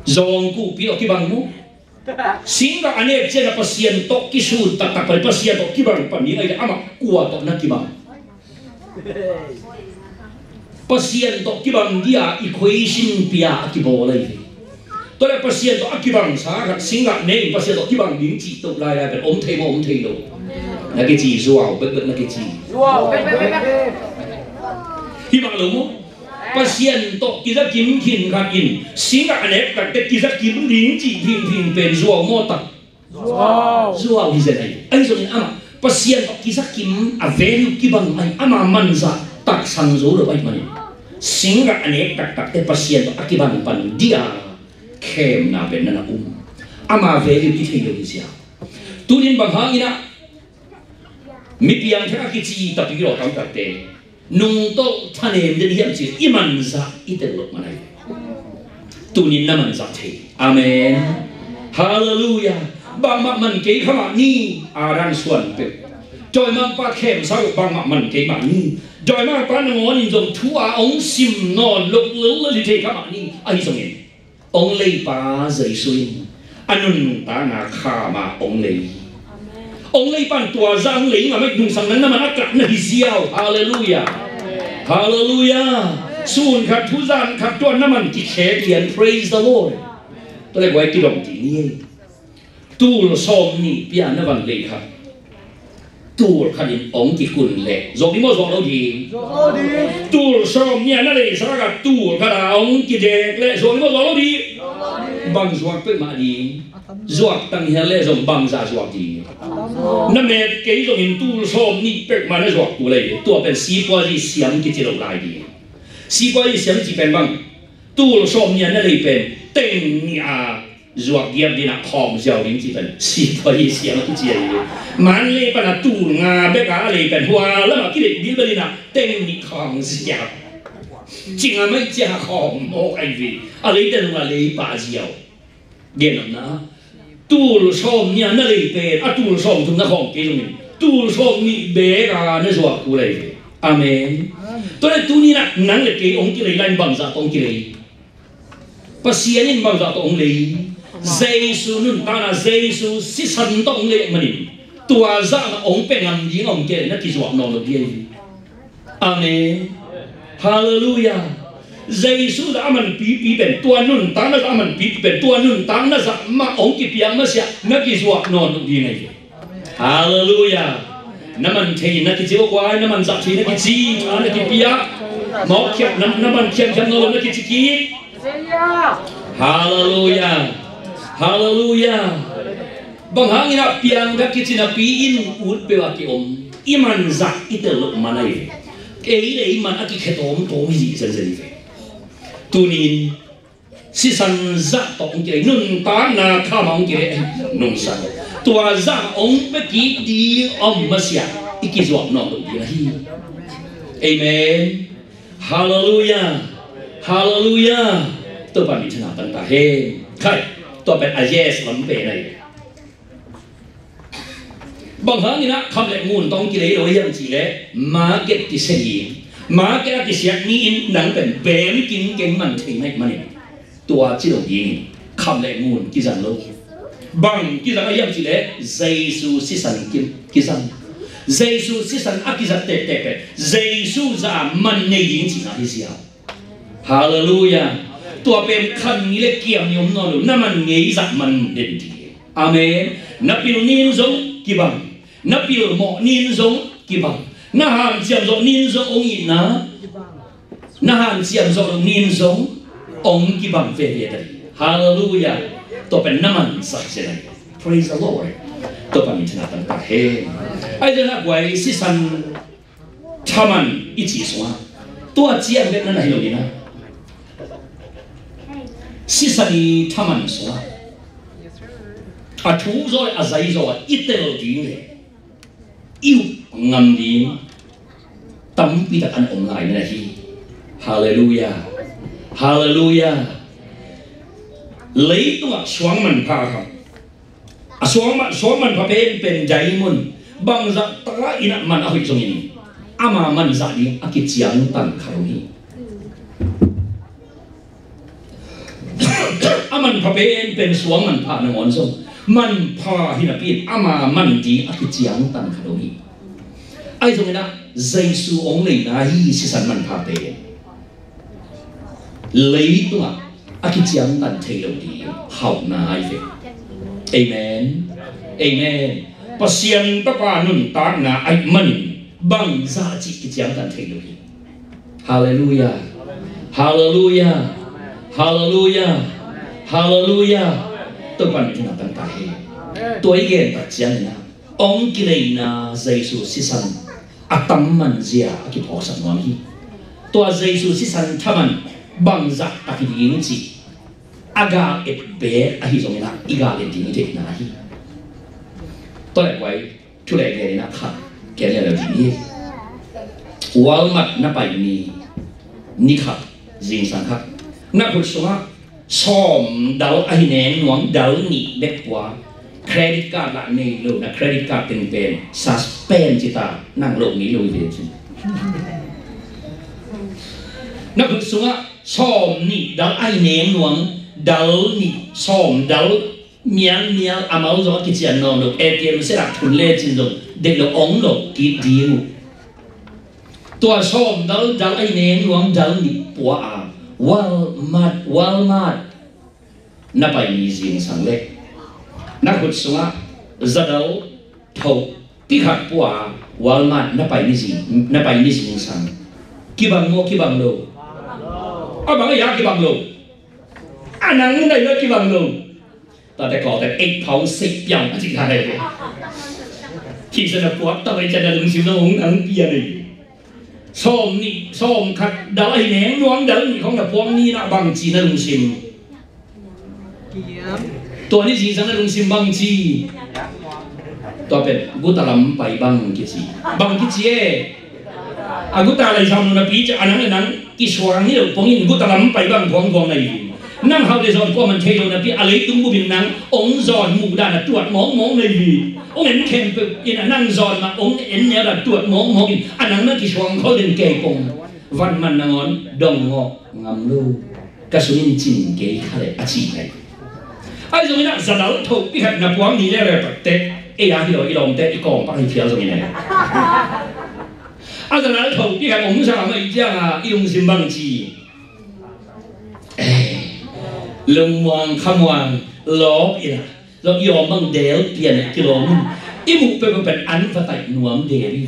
Zawngkuhpi tawh kibang mu? Singgah a nek cian a Pasian tawh kisun taktak pan Pasian tawh kibang pan ding ahi le amah kua tawh na kibang? Pasian tawh kibang dia equation pia a kibawl ahi ve. Tua le Pasian tawh a kibangsa khat singgah ne in Pasian tawh kibang ding cih toh lai lai pen om thei maw om thei lo? Na kici zuau bekbek na kici. Zuau bekbek. Hi mah lo maw? Pasian tawh kizakim khin khat in singkak a nek takte kizakim ding cih phingphing pen zuau maw, tak? Zuau. Zuau hi zen ahi. Ahi zongin amah Pasian tawh kizakim a value kibang ahi, ama manzah taksang zo lo ahi manin singkak a nek taktakte Pasian tawh a kibang pan dia khemna pen na na um. Ama value kithei lo hi sia. Tunin bang hangin ah mipiang thak a kici tapi lo tamtakte nungtolh thanem den hiam cih i manzah i tel loh man ahi. Tunin na manzah thei. Amen. Halleluiah. Bangmah man kei kha mah ni, a dang suan peuh. Dawimangpa khemsa uh bangmah man kei mah ni. Dawimangpa nangawn in zong thu a hong sim nawn lo lel lel hi thei kha mah ni. Ahi zongin hong leipa Jesu in a nuntakna kha mah hong lei. Hong leipa in tua zah hong lei ngam ahi, nungsang nang na man a kah na hi ziau. Halleluiah. Halleluiah. Sun khat thu zan khat tua na man kikhek lian. Praise the Lord. Tua le guai kidong ti ni. Tul sawm nih pia na van lei kha, tul khat in hong kikun leh zuak ding maw, zuak lo ding? Zuak lo ding. Tul sawm nih a na leisak a tul khat a hong kidek leh zuak ding maw, zuak lo ding? Zuak lo ding. Bang zuak peuhmah ding? Zuak tang hial leh zong bangzah zuak ding? Na met kei zongin tul sawm nih peuhmah na zuak kul ahi. Tua pen sipuazi siam kici lo lai ding. Sipuazi siam ci pen bang? Tul sawm nih a na lei pen teng nih a zuak giat ding a khawng ziau ding ci pen sipuazi siam a kici ahi. Manlei pan a tul nga bek a lei pen hua lam a kilei bilbel in a teng nih khawng ziau. Cing a mai cia khawng mawk ahi ve. A lei ten a lei pah ziau. Gen nopna, tul sawm nih a na lei pen a tul sawm thum na khawng kei zongin tul sawm nih bek a na zuak kul ahi ve. Amen. Tua le tuni in a nang le kei hong kilei lai in bangzah tawh hong kilei? Pasian in bangzah tawh hong lei? Jesu nuntakna, Jesu sisan tawh hong lei manin tua zah na hong pia ngam ding a hong kei na kizuak nawn lo ding ahi. Amen. Halleluiah. Jesu zah a man pipi pen tua nuntakna zah a man pipi pen tua nuntakna zah mah hong kipiak masiah na kizuak nawn lo ding ahi. Halleluiah. Na man thei na kici, guai, na man zah thei na kici, a na kipia. Mawk khiat na, na man khiamkhiam nawn lo na kici kik. Halleluiah. Halleluiah. Bang hangin a piang ka kici napi in ut peuh a kiom i man zah i tel loh man ahi ve. Ei le ei man a kikhe tawmtawm hi zenzen hi ve. Tunin sisan zah tawh hong kilei, nuntakna kha mah hong kilei, nungsan. Tua zah hong pia kik ding om masiah i kizuak nawn loh ding ahi. Amen. Halleluiah. Halleluiah. Topa minthanna pan ta hen. Khai, tua pen a yes lam pen ahi. Bang hangin a kham le ngun tawh hong kilei lo hiam cih leh market kisia hi. Market a kisiat ni in nang pen bem kin keng man thei na hih manin tua ci lo dingin kham le ngun kizang lo. Bang kizang a hiam cih leh Jesu sisan ki, kizang. Jesu sisan a kizat tektek pen Jesu zah a man nei ding cihna hi ziau. Halleluiah. Tua pen khan ni le kiam ni om nawn lo, na man ngei zah man den ding. Amen. Na pil nin zong kibang, na pil mawh nin zong kibang, na hanciam zawh nin zong hong itna, na hanciam zawh lo nin zong hong kibang veve ta ding. Halleluiah. Tua pen na man zah zen ahi. Praise the Lord. Topa minthanna pan ta hen. Ahi zongin a guai sisan thaman i cih sungah tua ciang bek na na hi lo ding a, sisan i thaman sungah a thuk zaw le a zai zaw a i tel ding le i up ngam ding tampi tak an om lai na hi. Halleluiah. Halleluiah. Leitungah suang manpha khat, a suang man, suang manpha penpen diamond bangzah taka in a man a hoih zongin ama manzah ding a kiciangtan kha lo hi. A manpha penpen suang manpha nangawn zong manpha hi napi in ama man ding a kiciangtan kha lo hi. Ahi zongin a Jesu hong leina hi sisan manpha pen leitungah a kiciangtan thei lo ding hauhna ahi ve. Amen. Amen. Pasian Tapa nuntakna ahih manin bangzah cih kiciangtan thei lo hi. Halleluiah. Halleluia. Halleluia. Halleluia. Topa'n i tungah tangtak hi. Tua i gen tak ciangin ah, hong kileina Jesu sisan a tam man zia a kiphawksak nuam hi. Tua Jesu sisan thaman bangzah tak hi ding cih a gal et beek ahi zongin ah i gal et ding i deihna hi. Tua leh guai, thu leh gen in ah khat gen lel ding hi. Walmart na pai ni, ni khat, zingsang khat, na khut sungah sawm dal ahi neng nuam, dal nih bek pua. Credit card lah nei lo, na credit card teng pen suspend ci ta, nang lo ngei lo hi ve ci. Na khut sungah sawm nih dal ahi neng nuam, dal nih, sawm dal, mialmial, amau zong a kician nawn lo, A T M set ah thun lecin zong deih lo, ong lo kik ding uh. Tua sawm dal, dal ahi neng nuam, dal nih pua a, Walmart, Walmart na pai ni zingsang leh, na khut sungah za dal tho pi khat pua a, Walmart na pai ni zing, na pai ni zingsang. Kibang maw, kibang lo? A bang a ya kibang lo? A nang na ya kibang lo? Tate kawte eight pound six piang a ci kha hi. Thisen a puak ta bai cian a lungsim zong hong nang pia nei. Sawm nih, sawm khat dal ahi neng nuam, dal nih khong na puak ni na bangci na lungsim. Tua ni zingsang na lungsim bangci. Tua pen guta lam pai bang kici. Bang kici e. A guta lai sam lo napi ci a, nang le nang kisuang hi lo pongin guta lam pai bang kuangkuang na hi. Nang hau le zawn kuaman thei lo napi a, leitung bupin nang ong zawn muh dan a tuat mawkmawk na hi. Ong en khempeuh in a nang zawn mah ong en neu dan tuat mawkmawk in a, nang na kisuang khol den kei pong. Van man nangawn dong ngawh ngam lo. Ka sungin cin kei kha leh a ci ngai. Ahi zongin ah za dal tho pi khat na puang ni leuleu takte, ei a hi lo, i lawmte i kawm pak hi phial zongin eh. A za dal tho pi khat om sa mah i ciang a i lungsim bang ci. Eh, lungmuang khamuang lawp in a, lawp i awm bang del pian a kilawm in. I muh peuhpeuh pen an va taih nuam del hi.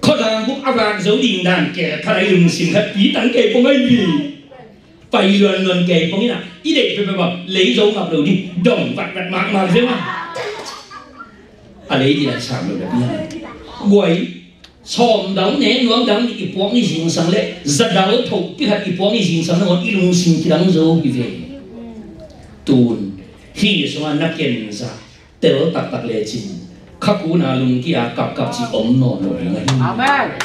Khuazang buk a vak zo ding dan kei khat a i lungsim khat pi tang kei pong ahi hi. Pai luanluan kei pong in a, i deih peuhpeuh bang lei zo ngap lo ding, dong vatvat makmak zel a. A lei ding a sam lo na pian. Guai, sawm dal neng nuam, dal nih i puak ni zingsang leh za dal tho pi khat i puak ni zingsang nangawn i lungsim kidang zo hi ve. Tun hih sungah na ken zah tel taktak lecin, kha kun a lungkia kapkap cih om nawn lo ding ahi. Amen.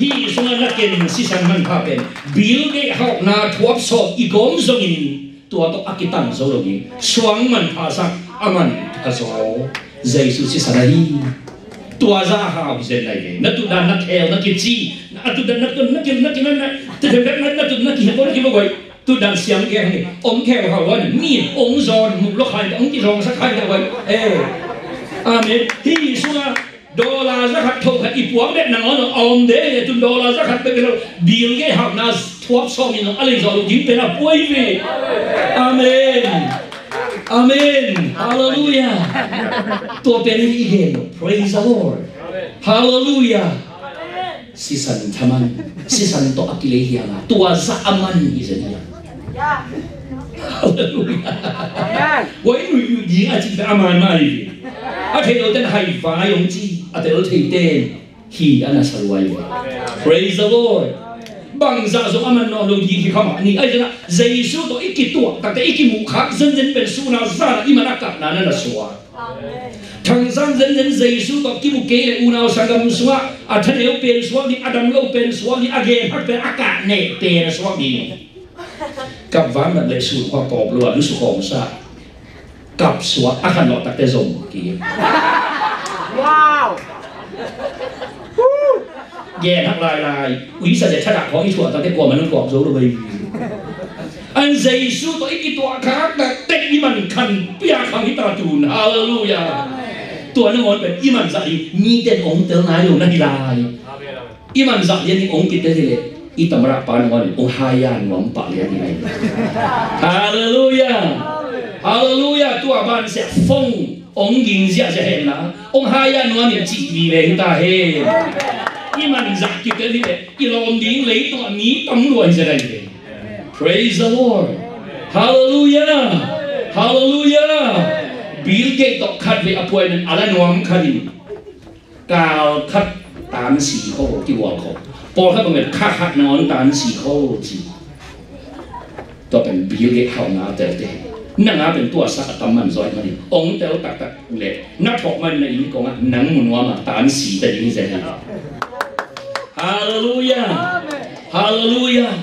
Hih sungah na ken sisan manpha pen Bill Gates hauhna thuap sawm i gawm zongin tua tawh a kitang zo lo ding. Suang manpha sak, a manpha zaw. Jesu sisan ahi. Tua zah hau zen lai ve. Na tutdan na khel na kici, a tutdan na tun na kil na kil na, na tutdan na kihel na kihel guai. Tutdan siam kei hang hi. Om kheu hau a, mi in ong zawn muh lo khai, ong kizawngsak khai ta vai. Eh. Amen. Hih sungah dollar za khat tho khat i puak bek nangawn a om de, tun dollar za khat bek lo. Bill Gates hauhna thuap sawm in a lei zaw lo ding pen a puai ve. Amen. Amen. Hallelujah. Tua pen i gen lo. Praise the Lord. Hallelujah. Sisan thaman, sisan tawh a kilei hiang a, tua zah a man hi zen hiang. Halleluiah. Amen. Guai nuihnuih ding a cih a man mah hi. A thei loten hai vai hong ci, a tel theiten hi a na sa luai. Praise the Lord. Bangzah zong a man nawn lo ding hi kha mah ni. Ahi zongin ah Jesu tawh i kituak takte i kimuh khak zenzen pen sun a zan a i man a kapna na na suak. Thangzang zenzen Jesu tawh kimu kei leh unau sanggam sungah a thaneu pen suak ding, a dam lo pen suak ding, a genhak pen, a kah neh pen a suak ding. Kap van mat leh sulkhua pawp lo a lusu khawmsa. Kap suak a khan lawh takte zom kik. Wow! Genhak lailai, uisa le thadah khawng i thuah takte kuaman hong thuak zo lo vei. An Jesu tawh i kituah khak takte i man khan piak khang hi ta tun. Halleluiah. Tua nangawn pen i man zah ding mite in hong tel nai lo na hi lai. I man zah lian ding hong kitel hi leh i tamada pa nangawn in hong haia nuam pah lian hi lai. Halleluiah. Halleluiah. Tua ban siah fong hong ging ziahziah hen la, hong haia nuam in cih vive hi ta hen. I manzah kitel hi leh i lawm ding leitungah mi tam lua hi zia dai hi. Praise the Lord. Hallelujah. Hallelujah. Bill Gates tawh khat vei a puai nan a la nuam khat in kal khat tan si kho kihual kho. Pawlkhat bang vel kha khat nangawn tan si kho ci. Tua pen Bill Gates hauhna a telte. Nang a pen tua sak a tam man zaw ahih manin ong tel taktak leh na thawh man na inn kongah nang mu nuam a tan si ta ding hi zen hi. Halleluiah. Halleluiah.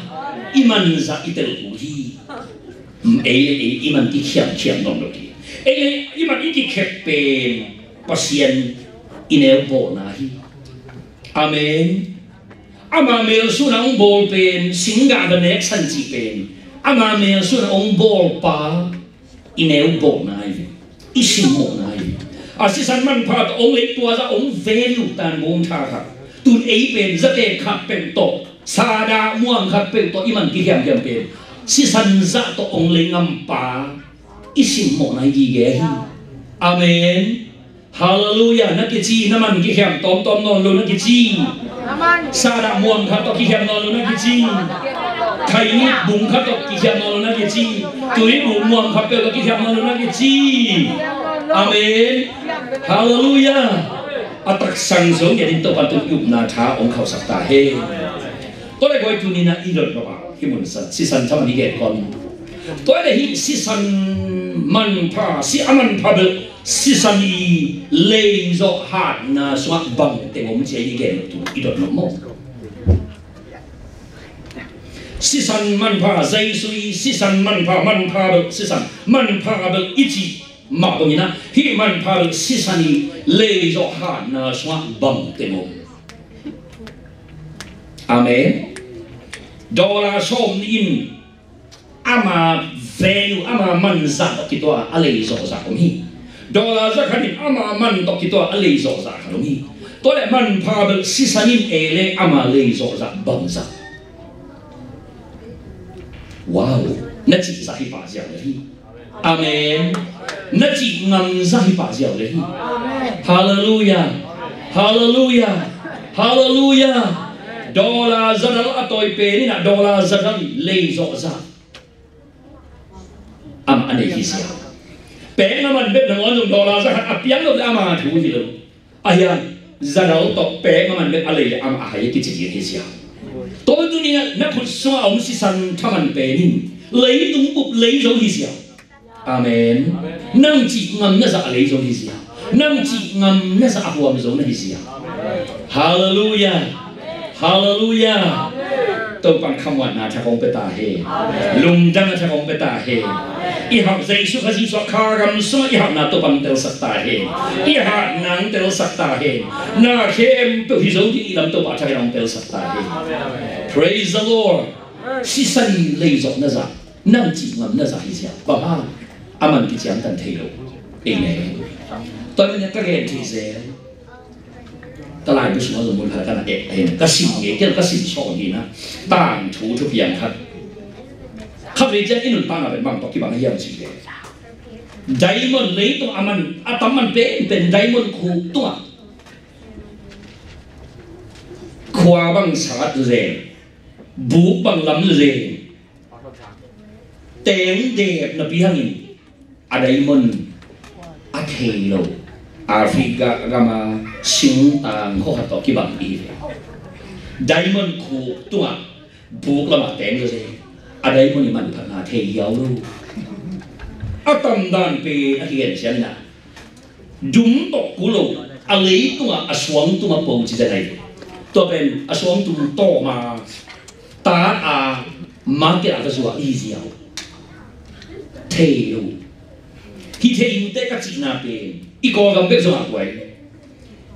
I manzah i tel uh hi. Ei le ei i man kikhiamkhiam nawn lo hi. Ei le i man i kikhep pen Pasian i neu bawlna hi. Amen. Ama melsun a hong bawl pen singgah va neksan cih pen ama melsun a hong bawlpa i neu bawlna hi ve. I simmawhna hi ve. A sisan manpha tawh hong lei tua zah hong value tan bawng tha kha. Tun ei pen zate khat peuh tawh, sada muang khat peuh tawh i man kihiamhiam pen sisan zah tawh hong lei ngampa i simmawhna hi gige hi. Amen. Halleluiah. Na kici, na man kihiam tawmtawm nawn lo na kici. Sada muang khat tawh kihiam nawn lo na kici. Khaini bung khat tawh kihiam nawn lo na kici. Tui bung muang khat peuh tawh kihiam nawn lo na kici. Amen. Halleluiah. A taksang zo ngiat in Topa tun i upna tha hong khauhsak ta hen. Tua le guai tuni-in ah i dot nop ah hih mun san sisan thaman i gen kawm. Tua le hih sisan manpha, si a manpha bel sisan i leizawh hatna sungah bang teng om ci-a i gen nop tu i dot nop maw? Sisan manpha, Jesu i sisan manpha, manpha bel sisan manpha bel i cih mah bangin ah hih manpha bel sisan i leizawh hatna sungah bang teng om? Amen. Dollar sawm nih in ama value, ama manzah tawh kituak a leizawh zah om hi. Dollar za khat in ama man tawh kituak a leizawh zah khat om hi. Tua le manpha bel sisan in ei le ama leizawh zah bangzah? Wow. Na cih zah hi pah ziau le hi. Amen. Na cih ngam zah hi pah ziau le hi. Halleluiah. Halleluiah. Halleluiah. Dollar za dal a tawi pen in ah dollar za dal i leizawh zah amah a nei hi ziau. Peng a man bek nangawn zong dollar za khat a piang lo le ama thu hi lo. Ahi hang za dal tawh peng a man bek a lei le amah a hai a kici ding hi ziau. Tua tuni-in ah na khut sungah a om sisan thaman pen in leitung bup lei zo hi ziau. Amen. Nang cih ngam na zah a lei zo hi ziau. Nang cih ngam na zah a huam zo na hi ziau. Halleluiah. Halleluiah. Topa'n khamuanna thak hong pia ta hen. Lungdamna thak hong pia ta hen. I hauh Jesu Khazih sungah kha gam sungah i hauhna Topa'n hong telsak ta hen. I hatna hong telsak ta hen. Na khempeuh hi zo ding i lam Topa thak in hong telsak ta hen. Praise the Lord. Sisan i leizawh na zah, nang cih ngam na zah hi ziau. Bang hang? A man kiciamteh thei lo. Amen. Tua manin ka gen thei zel. Ka laibu sungah zong mun khat ka na et ahi na, ka sim ngei kei lo, ka sim sawn hi na. Tangthu thupiang khat. Khatvei ciang i nuntakna pen bang tawh kibang hiam cih leh, diamond leitung a man, a tam man penpen diamond khuk tungah khua bang sat zen, buk bang lam zen, teng dep napi hangin a diamond a thei lo Africa gama singtang khuakhat tawh kibang i hi ve. Diamond khuk tungah buk lamah teng lo se, a diamond i manphatna thei hiau lo. A tamdan pen a kigen siam in ah dum tawh kul lo, a leitungah a suangtum a po ci zen ahi. Tua pen a suangtum tawm a, tat a, market ah ka zuak i hi ziau. Thei lo. Hi thei in teh ka cihna pen i Kawlgam bek zong ah kuai.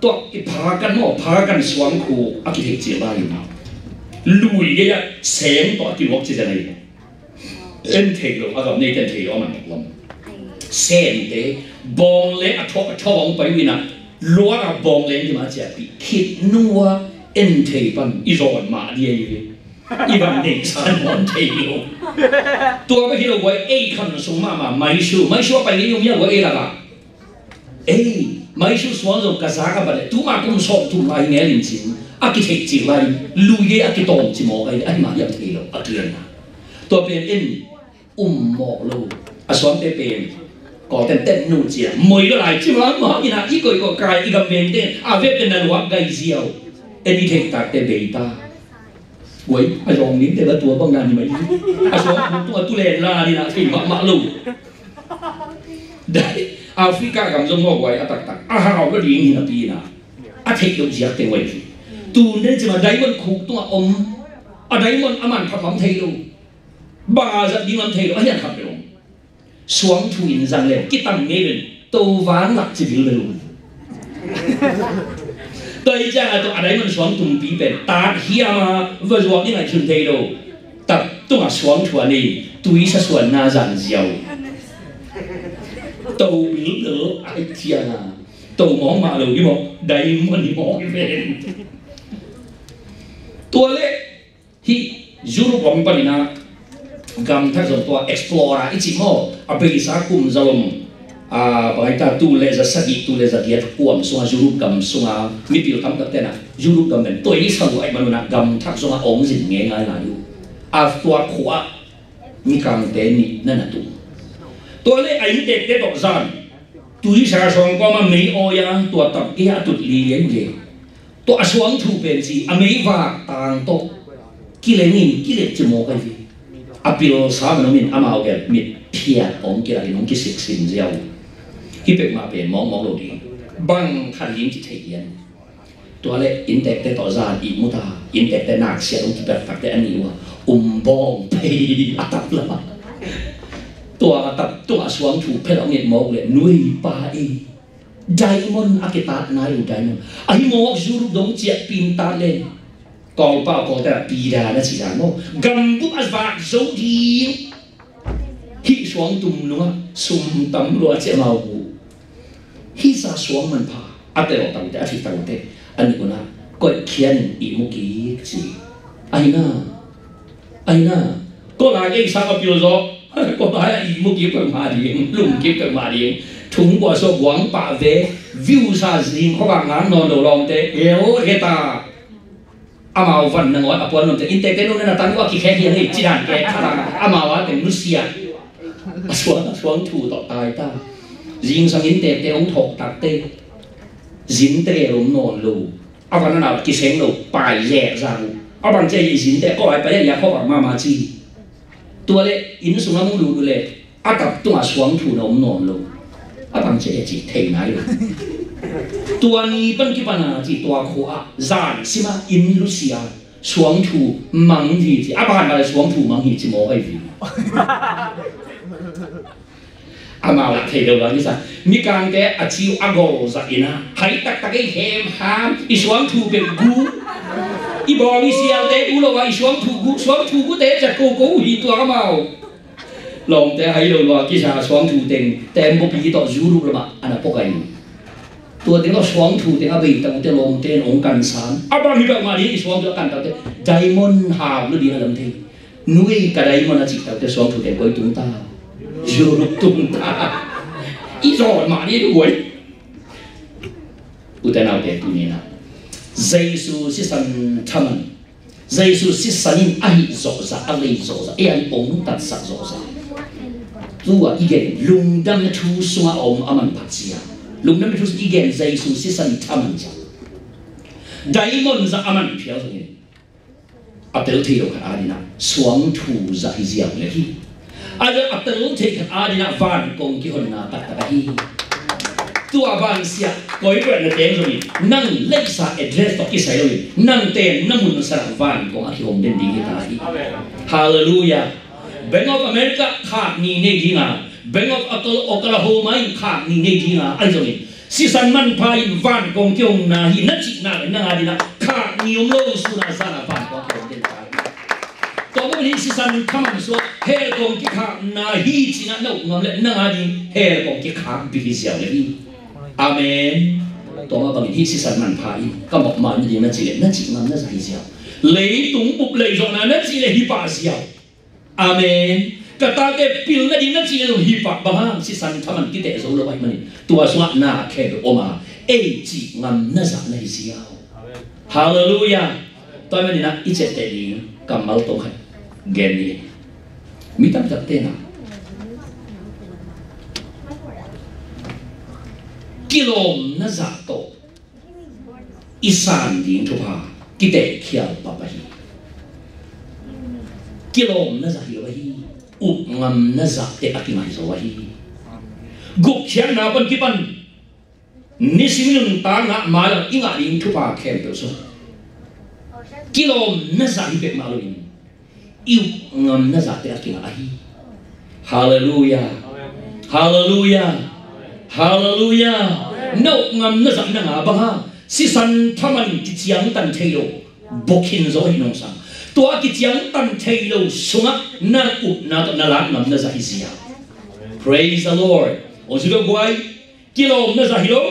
Tua i Phakan maw, Phakan suangkhuk a kithei cil lai in lui gei ah seng tawh a kiluak ci zen ahi. En thei lo, a gam neite en thei lo a man lam. Sente, bawng le a thawh, a thawh a hong pai uh in ah, luak a bawng le en ding mah ciahpih khit nung ua en thei pan i zawn mah ding ahi ve. I van neihsa nawn thei lo. Tua bek hi lo guai, ei kham sung mahmah Maisu, Maisu a pai ngei uh mi a guai ei lakah. Ei, Maisu suang zong ka zak a bat leh tuma kum sawmthum lai hi ngel in cin. a kitheih cik lai, lui ei a kitawm ci mawk ai, ahi mah hiam thei lo, a kian a. Tua pen in um mawk lo. A suangte pen Kawlten tet nu cia moi lo lai ci mawk mawk ina, i koih kawh kai i gam vengte a vet pen na luak gai ziau. En i theih takte bei ta. Guai, a zawng ninte la tua bang na ni mai. A suang tung tung a tu len la ni na thei mahmah lo. Dai, Africa gam zong maw guai a taktak a hau lo ding hi napi ina, a theih loh ziak teng guai hi. Tun den cima diamond khuk tungah om. A diamond a man phat lam thei lo. Bang a zat ding lam thei lo, a hian khat peuh om. Suangthu in zang le kitam ngei ven. To vang lak ci bil bel um. Tua hi ciang a tua a diamond suangtumpi pen tat hiam a va zuak ding a chun thei lo. Tap tungah suangthu a nei, tuisa suanna zan ziau. To bil bel a hi ciang a to mawng mah lo hi mawk, diamond hi mawk hi ven. Tua le hih Europe lam panin ah gam thak zong tua explorer i cih maw, a beisa kum za lom, a, bang hi ta, tul le za sagih, tul le za giat kuam sunga Europe gam sunga mipil tamtak ten ah Europe gam pen toisa luai manun ah gam thak zong a ong zin ngei ngai lai uh. A tua khua mikangte nih na na tung. Tua le a inntekte tawh zan tuisa sawng kawma mei awi a tua tam i a tut li lian le. Tua a suangthu pen ci a meivak tang tawh kilengin kilek ci mawk ahi. A pilsa man omin amau gel mit phiat om kilak in hong kisiksin ziau. Hih pek mah pen mawkmawk lo ding. Bang khat ding ci thei hian. Tua le inntekte tawh zan ihmu ta, inntekte naksiat hong kipiak takte an nih uh a um bawng phei a tap lam a. Tua a tap tungah suangthu phelh hong et mawk le nuipa i Diamond a kitat nai uh diamond. Ahi mawk Europe dong ciah pintat len. Kawlpa kawlta pida na ci dan maw. Gambup a vak zo ding. Hih suangtum nungah sum tam lua ciah mau uh. Hih sa suang manpha a tel tangte a thih tangte a nih unah koih khian in ihmu kik ci. Ahi na. Aina, ko lai ei sa ka pil zo. Ko lai a ihmu kik peuhmah ding, lum kik peuhmah ding. Thung kua so guang pah ve, view sa zing khuavak ngang nawn lo lawmte el heta. Amau van nangawn a puan lawmte inntekte nung nana tan ua kikhek hiang ei ci dan kek khat a amau a teng nusia. A suang a suangthu tawh tai ta. Zingsang inntekte hong thawk takte zinte lum nawn lo. A van a nau kiseng lo pai zek zang uh. A bang cia i zinte kawh ai pai a ia kawh bang mama ci. Tua le inn sung a mung lut uh le a tap tungah suangthu na om nawn lo. A bang cia i ci thei nai lo. Tua ni pan kipana ci tua khua ah zan sima inn lusia suangthu mang hi ci. A ban bale suangthu mang hi ci maw ai vi. Amau lah thei lo lo kisa. Mikangte a ciu a gol zah ina hai taktak ei hem ham i suangthu peuh gu. I bawng i sialte gu lo a i suangthu gu, suangthu gute cia koko uh hi tuak amau. Lawmte hai lo lo kisa suangthu teng tembaw pi tawh zu ruh lamah ana pawk ahi. Tua teng tawh suangthu teng a bei tangte lawmte in ong kan san. A bang hi beuh mah ding i suangthu a kan tangte diamond hau lo ding a lam thei. Nui ka diamond a cih taute suangthute koi tung ta. Europe tung ta. I zawn mah ni duai. Ute naute tuni na Jesu sisan thaman, Jesu sisan in a hih zawhzah, a lei zawhzah, ei an ong tatsak zawhzah. Tua i gen lungdam na thu sunga om a man phat sia. Lungdam na thu i gen Jesu sisan thaman sia. Diamond zah a man phial zongin a tel thei lo khat adinah suangthu zah hi ziau le hi. A zah a tel thei khat adinah van kong kihonna taktak ahi. Tua van siah koi peuh na teng zongin nang leisa address tawh kisai loin nang ten na mun sanah van kong a kihom den ding hi ta hi. Halleluiah. Bank of America khak ni nei dinga, Bank of Oklahoma in khak ni nei dinga ahi zongin sisan manpha in van kong kihonna hi na cihna le nang adinah khak ni om lo suna zana van kong kihong den ta hi. Tua bawk hi sisan thaman sua hel kong kikhakna hi cihna na uh ngam le nang adin hel kong kikhak bik hi ziau le hi. Amen. Tua mah bangin hi sisan manpha in ka mawhmah na ding na cih le na cih ngam na za hi ziau. Leitung bup lei zawhna na cih le hi pah ziau. Amen. Ka tate pil nading na cih zong hi pah bang hang sisan thaman kiteh zo lo ahih manin tua sungah na khempeuh om a ei cih ngam na zah na hi ziau. Halleluiah. Tua manin ah i ciapteh ding kammal tawh khat gen ni. Mi tamtak tenah kilawmna zah tawh i san ding thupha kitehkhial pah ahi. Kilawmna zah hi lo ahi. Upngamna zah teh a kingah hi zaw ahi. Gupkhiatna pan kipan nisim nuntakna mailam i ngah ding thupha khempeuh sung kilawmna zah hi peuhmah loin i upngamna zah teh a kingah ahi. Halleluiah. Halleluiah. Halleluiah. Na upngamna zah na ngah bang a, sisan thaman kiciangtan thei lo bawkhin zaw hi nungsang. Tua kiciangtan thei lo sungah na upna tawh na lak ngamna zah hi ziau. Praise the Lord. Aw, zui lo guai. Kilawmna zah hi lo,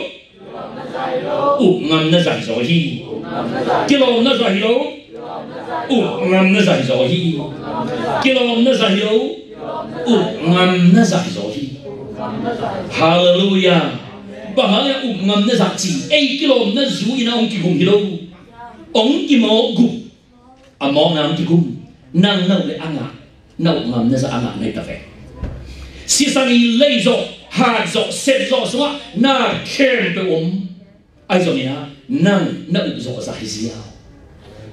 upngamna zah hi zaw hi. Kilawmna zah hi lo, upngamna zah hi zaw hi. Kilawmna zah hi lo, upngamna zah hi zaw hi. Halleluiah. Bang hang hiam upngamna zah ci? Ei kilawmna zu in a hong kigum hi lo, hong kimawk gum. A mawkna hong kigum, nang na up leh a ngah, na upngamna zah a ngah na hi ta ve. Sisan i lei zawh, hat zawh, sep zawh sungah na khempeuh om. Ahi zongin ah nang na up zawh zah hi ziau.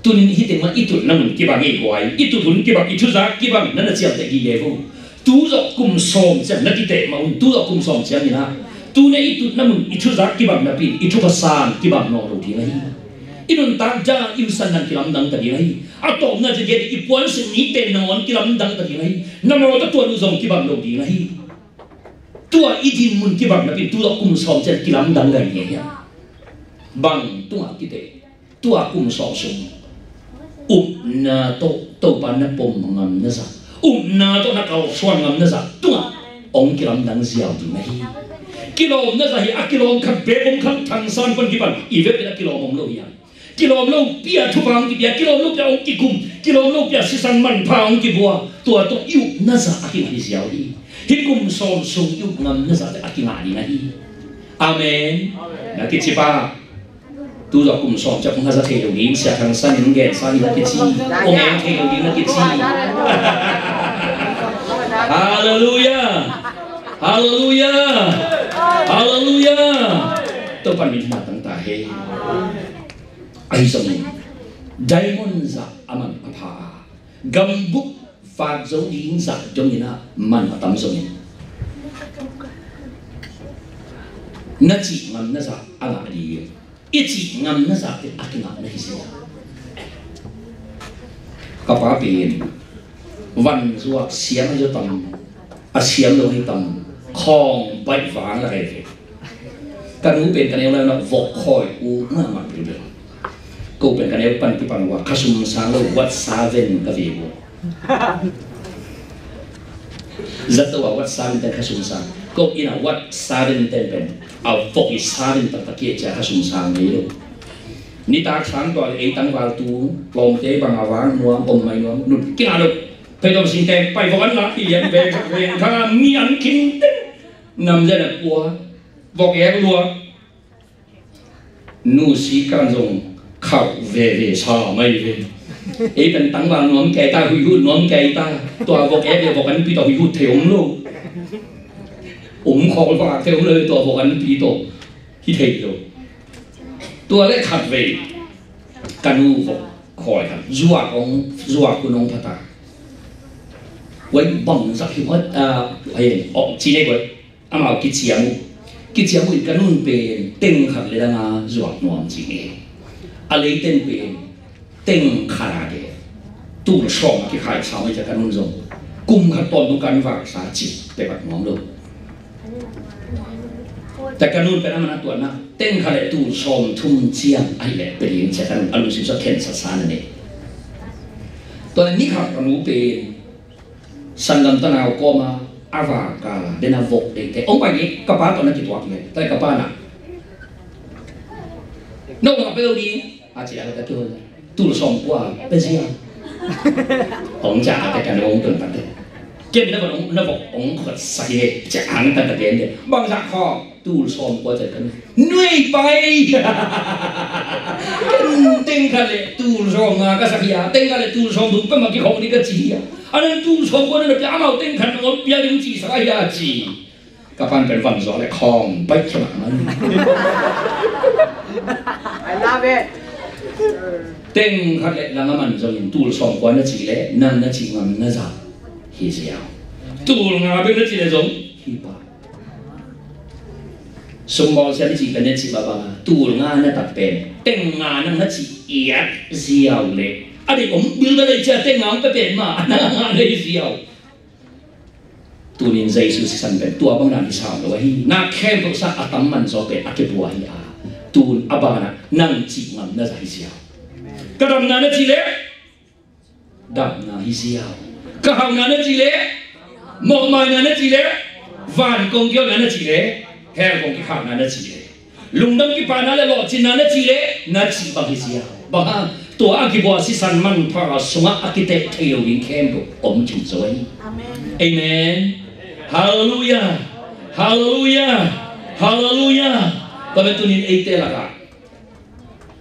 Tunin hih teng mah i tutna mun kibang hi guai, i tut hun kibang, i thuzak kibang na na ciamteh gige vo. Tu zawh kum sawm ciang na kiteh mah un, tu zawh kum sawm ciangin ah, tu ne i tutna mun i thuzak kibang napi in i thupha san kibang nawn lo ding ahi. I nuntak dang, i husan dang kilamdang ta ding ahi. A tawpna ciang gen i puansilh nite nawn kilamdang ta ding ahi. Na mawtaw tuan uh zong kibang lo ding ahi. Tua i din mun kibang napi in tu zawh kum sawm ciang kilamdang gai ding ahi. Bang tungah kiteh? Tua kum sawm sung upna tawh Topa na pom ngamna zah, upna tawh na kalsuan ngamna zah tungah hong kilamdang ziau ding ahi. Kilawmna zah hi a, kilawm khat beek om kha, thangsan pan kipan i vekpi in a kilawm om lo hi a. Kilawm lopi a thupha hong kipia, kilawm lopi a hong kikum, kilawm lopi a sisan manpha hong kivua, tua tawh i upna zah a kingah hi ziau hi. Hih kum sawm sung i up ngamna zah teh a kingah ding ahi. Amen. Na kici pah. Tu zawh kum sawm ciang hong haza thei lo ding, Sia Thang San in hong gensa hi na kici. Hong eng thei lo ding na kici. Halleluiah. Halleluiah. Halleluiah. Topa min thang ta hen. Ahi zongin diamond zah a man a pha a, gambup fak zo ding zah dongin ah man a tam zongin, na cih ngamna zah a ngah ding, i cih ngamna zah teh a kingah na hi ziau. Ka pa pen van zuak siam ahi zaw tam, a siam lo ahi tam, khawng baih vang lak ahi ve. Ka nu pen ka neu lai-in ah vok khawi uh mahmah bil bil. Ko pen ka neu pan kipan uh ah khasum sang lo wat sa ven ka ve uh. Zato a wat sa ven ten khasum sang. Ko inn a wat sa ven ten pen a vok i sa ven taktak kei cia khasum sang ngei lo. Nitak sang tua le ei tangval tu lawmte bang a vang nuam om mai nuam nun kingah lo. Thei tawm sing teng pai vok an lak hi lian veng veng kha mi an khin teng. Namzen a pua vok ek luak. Nu si kan zong khauh veve sa mai ve. Ei pen tangval nuam kei ta, huihut nuam kei ta. Tua vok ek le vok an pi tawh huihut thei om lo. Om khawl vak thei om lo, tua vok an pi tawh hi thei lo. Tua le khat vei ka nu vok khawi khat zuak hong, zuak hun hong pha ta. Wai bang zak hi wat a, hei, awk ci nei wai. Amau kiciam uh. Kiciam uh in ka nun pen teng khat le dang a zuak nuam ci hi. A leiten pen teng khat a ke tul sawm a kikhai sa mai cia ka nun zong kum khat tawntung kan vak sa ci pek nuam lo. Tua ka nun pen a man a tuanna teng khat le tul sawm thum ciang ahih leh pe ding cia ka nun a lungsim sua khensat sa na nei. Tua ni khat ka nu pen sanggam tanau kawma a vaka dena vok deite hong pai ni ka pa tawh na kituak le tai ka pa na. No na pe lo ding a ci a ka kihol tul sawm kua pe zia. Hong ca a te ka nong tun ta te. Kem na vok na vok hong khot sa hi cia ang ta ta den de. Bang za kho tul sawm kua ca ka nuai pai. Ken teng khat le tul sawm nga ka sak hi a, teng khat le tul sawm thum peuhmah kikhawng ding ka ci hi a. A nang tul sawm kua na pia, amau teng khat nong om pia ding ci sak a hi a ci. Ka pan pen van zuak le khawng baih khia mahmah. I love it. Teng khat le lang a man zongin tul sawm kua na cih le nang na cih ngam na zah hi ziau. Tul nga bek na cih le zong hi pah. Sumbawl sia ni cih pen ne cih baba tul nga na tak pen teng nga nang na cih iat ziau le a deih om bil na lei cia teng nga om pe pen ma a na nga na hi ziau. Tunin Jesu sisan pen tua bang dan hi sam lo ahi. Na khempeuh sang a tam man zaw pen a kipua hi a, tun a banah nang cih ngam na zah hi ziau. Ka damna na cih le damna hi ziau. Ka hauhna na cih le, mawhmaina na cih le, van kong kihawhna na cih le, hell kong kikhakna na cih le, lungdam kipahna le lawhcinna na cih le, na cih bang hi ziau. Bang hang, tua a kibua sisan manpha sungah a kiteh thei lo ding khempeuh om khin zo hi. Amen. Halleluia. Halleluia. Halleluia. Tua pen tunin eite lakah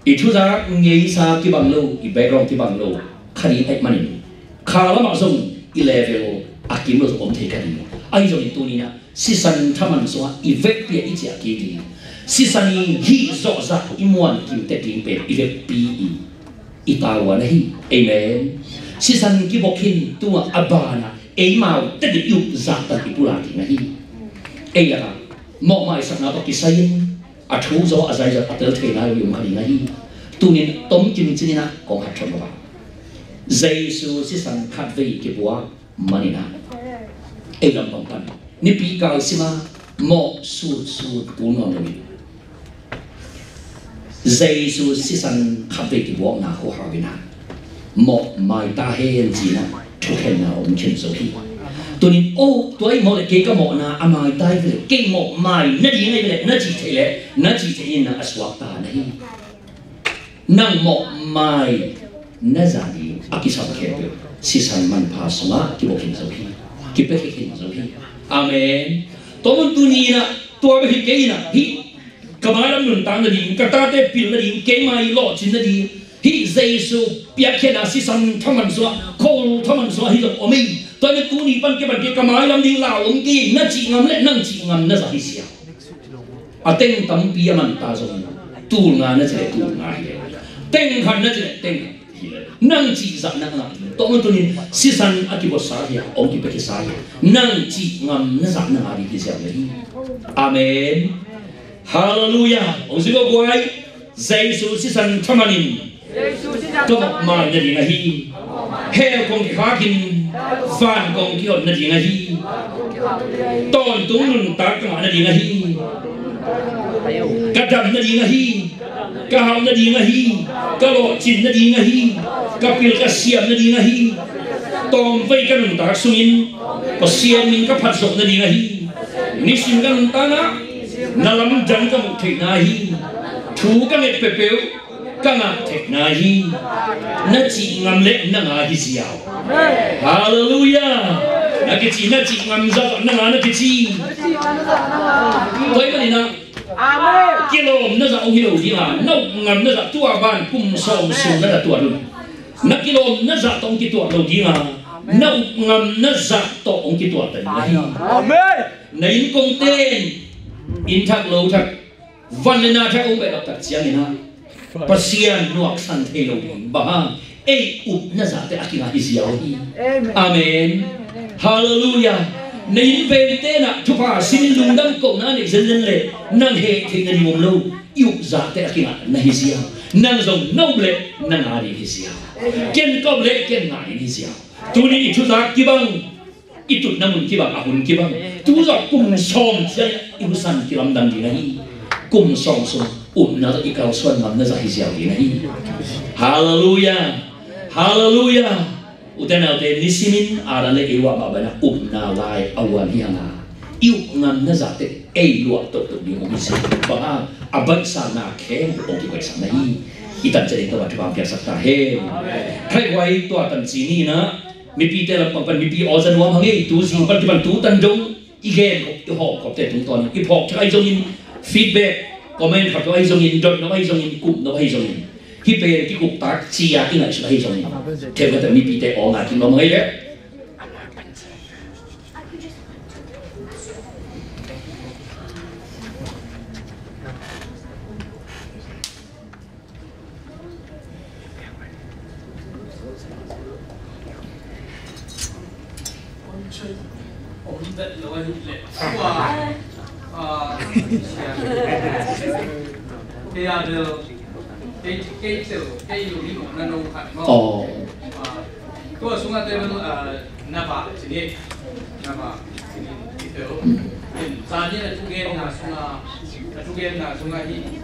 i thuzak ngeisa kibang lo, i background kibang lo kha ding ahih manin, kha lamah zong i level a kim lo zong om thei kha ding. Ahi zongin tuninah sisan thaman sungah i vekpi a i ciah kik ding, sisan i hih zawhzah i muan kim tek ding pen i vekpi in i tavuan ahi. Amen. Sisan kibok hin tungah a banah eimau tek i up zahtan i pulak ding ahi. Ei lakah mawhmaisakna tawh kisai in a thu zaw a zai zaw a tel thei nai lo i om kha ding ahi. Tunin tomkim cininah kong hat thot lo a, Jesu sisan khatvei kibuak maninah ei lampang pan nipi kal sima mawh sutsut kul nuam lo in Jesu sisan khatvei kibuakna khuhau inah mawh maita hen cinah thukhenna om khin zo hi. Tunin o tua i mawh le kei ka mawhna a maita hi ve le kei mawh mai na ding ahi ve le na cih theih le na cih theih inah a suakta na hi. Nang mawh mai na zah ding a kisam khempeuh sisan manpha sungah kibok khin zo hi. Kipia khin zo hi. Amen. Tua mun tuninah tua bek hi kei inah hih ka mailam nuntak nading, ka tate pil nading, keima i lawhcin nading hih Jesu piakkhiatna sisan thaman sungah, khol thaman sungah hi zong om hi. Tua ina tuni pan kei pan kei ka mailam ding lau om kei, na cih ngam le nang cih ngam na zah hi sia. A teng tampi a manta zong tul nga na cih le tul nga hi le, teng khat na cih le teng khat hi le, nang cih zah na ngah hi. Tua mun tunin sisan a kibuatsa hi a, hong kipiakhisa hi a, nang cih ngam na zah na ngah ding hi ziau le hi. Amen. Halleluia. Hong zing ko guai. Jesu sisan thamanin ka mawh mai nading ahi. Hell kong kikhak in van kong kihot nading ahi. Tawntung nuntak ka ngah nading ahi. Ka dam nading ahi. Ka hau nading ahi. Ka lawhcin nading ahi. Ka pil ka siam nading ahi. Tawmvei ka nuntak sungin Pasian min ka phatzop nading ahi. Nisim ka nuntakna na lamdang ka muh theihna hi. Thu ka nget peuhpeuh ka ngah theihna hi. Na cih ngam le na ngah hi ziau. Halleluia. Na kici na cih ngam zah na ngah na kici. Tua ahih maninah kilawm na zah hong hi lo dinga, na up ngam na zah tua ban kum sawm sung na na tuat un. Na kilawm na zah tawh hong kituat lo dinga, na up ngam na zah tawh hong kituat ta ding ahi. Amen. Na inn kongte in thak lo thak, van le na thak hong behlap tak ciangin ah Pasian nuaksan thei lo ding bang hang, ei upna zahte a kingah hi ziau hi. Amen. Halleluia. Na innvengte nah thupha simin lungdam kohna neih zenzen le nang heh theih nading om lo. I up zahte a kingah na hi ziau. Nang zong na up le na ngah ding hi ziau. Ken ka up le ken ngah ding hi ziau. Tuni i thuzak kibang, i tutna mun kibang, a hun kibang. Tu zawh kum sawm ciang i husan kilamdang ding ahi. Kum sawm sung upna tawh i kalsuan ngamna zah hi ziau ding ahi. Halleluia. Halleluia. Ute naute, nisimin a dan le ei uah mah banah upna lai a uan hi hanga, i up ngamna zahte ei luah tohtoh ding om hi si. Bang hang a baihsakna khempeuh hong kibaihsakna hi. I tan ciat ding tawh a thupha piaksak ta hen. Khaihhuai tua tan ci ni inah mipite lampang pan mipi aw za nuam hang ei, tu zing pan kipan tu tan dong i gen khop i hawm khopte tungtawnin i phawk thak ahi zongin, feedback comment khat lo ahi zongin, dot nop ahi zongin, kup nop ahi zongin, Hih pen kikuptak ci-a i ngaihsut ahi zongin, themkhat mipite aw ngai kik lo mah ngei leh. Tua sungah te bel, ah, na ba cini, na ba cini, i tel. In, zan in a thugenna sungah, a thugenna sungah hi.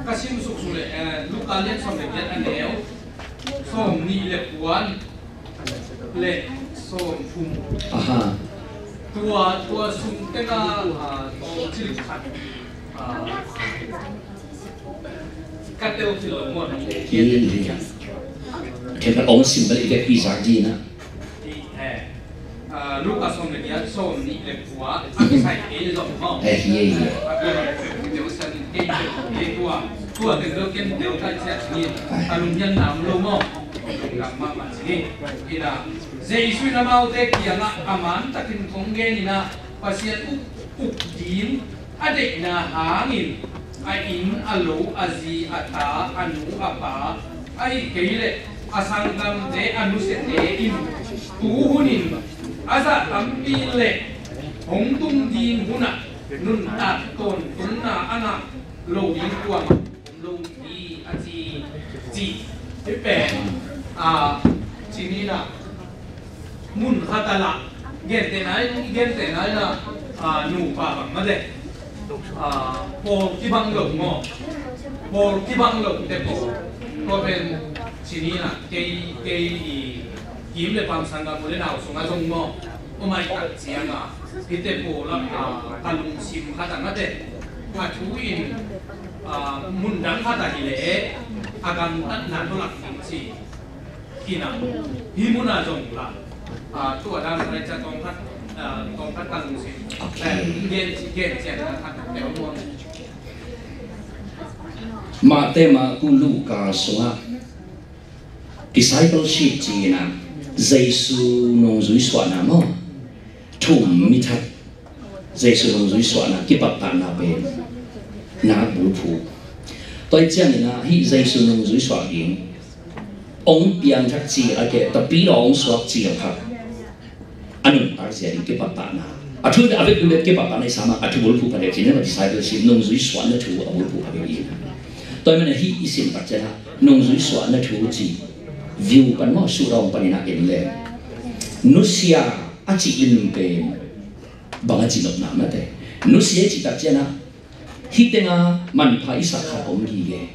Ka sim suksuk le, eh, Luka lian sawm le giat a neu sawm nih le kua le sawm thum. Aha. Tua, tua sung tengah, ah, tawng cil khat, ah, ka tel thil lo maw, nong, hi, hi. Khen ka ong sim balik i vekpi zak ding a. Hi, eh. Ah, Luka sawm le giat, sawm nih le kua, a kisai kei zong maw. Eh, hi, hi. A kua kei tel kei tua, tua teng lo ken tel kai sia ni. Ai. A lunghian nam lo maw. Lam mahmah si ni. Ina, Jesu in amaute kiangah a man takin kong gen ina, Pasian uk, uk ding a deihna hangin a inn, a lo, a zi, a ta, a nu, a pa, ahih kei leh a sanggamte, a nusiate in tu hunin a zah tampi le hong tung ding hunah nuntak tawntungna a ngah lo ding kuamah lo hi a ci, ci. Hih pen, a, ci ni na, mun khat a lah, gentehna in, gentehna in a, a, nupa bang mah te, a, pawl kibang lo maw? Pawl kibang lo te pawl. Tua pen ci ni na, kei, kei i kim le pam sanggam u le nau sungah zong maw, om ai tak ciang a, hihte pawl a, a, ka lungsim khat a mah te, a thu in, a, mun dang khat a hi leh a gamtatna tawh lak ding ci. Hi na, hih mun a zong la, a, tua dan lai ca tawng khat, a, tawng khat ka lungsim. Okay. Gen, gen cian na khat te om. Mate, Marku, Luka sungah discipleship ci-in a, Jesu nungzui suahna maw? Thum mi that. Jesu nungzui suahna kipattahna pen nak bulphuh. Tua ciangin a, hih Jesu nungzui suah ding ong piangthak ci a, kei tapidaw ong suak ci a khat a nuntak zia ding kipattahna. A thu a vekpi bek kipattahna i sam a, a thu bulphuh pha dek ci-in a, discipleship nungzui suahna thu a bulphuh pha dek hi. Tua ahih manin hih i sim tak ciang a, nungzui suahna thu ci, view pan maw, suhdawng panin a en leng, nusia a cih in pen bang a cih nopna mah te. Nusia i cih tak ciang a, hih tengah manpha i sak khat om gige.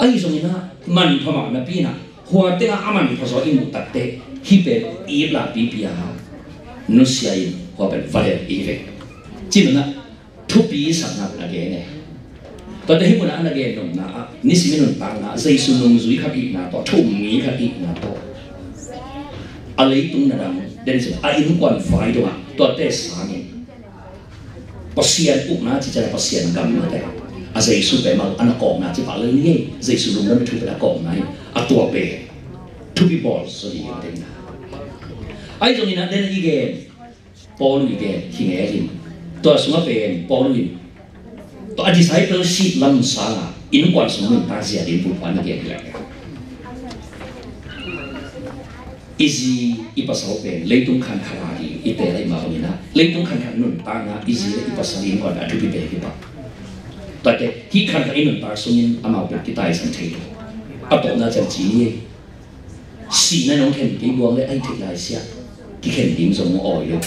Ahi zongin a, manpha mah napi in a, hua tengah a manpha zaw i muh tak teh, hih pen i it lahpipi a, nusia in hua pen va del i hi ve. Ci-in a, thupi i sakna pen a gen e. Tua teh hih mun ah a na gen nopna ah, nisim i nuntakna ah, Jesu nungzui khat i hihna tawh, thummi khat i hihna tawh, a leitung na dang den zen a, innkuan vai dongah, tuate sangin Pasian ukna cih ciang a, Pasian gam mah teh a, Jesu peuhmah a na kawkna cih pah lel ni ei. Jesu lungdamna thu pen a kawkna hi. A tua pen thupi bawl zaw ding a ding na. Ahi zongin a, den a i gen, Paul i gen hi ngel in, tua sungah pen Paul in tua a discipleship lam sangah innkuan sung nuntak zia ding bulphuh a na gen hi. I zi i pasal pen leitung khankhat a hi, i teel ahih mah bangin a, leitung khankhat nuntakna i zi le i pasal i innkuan a thupi pen hi pah. Tua teh hih khankhat i nuntak sungin amau pen kitaisan thei lo. A tawpna ciang ci ni ei. Sihna in hong khen kei buang le, a hih theih lai siah kikhen ding zong hong awi lo.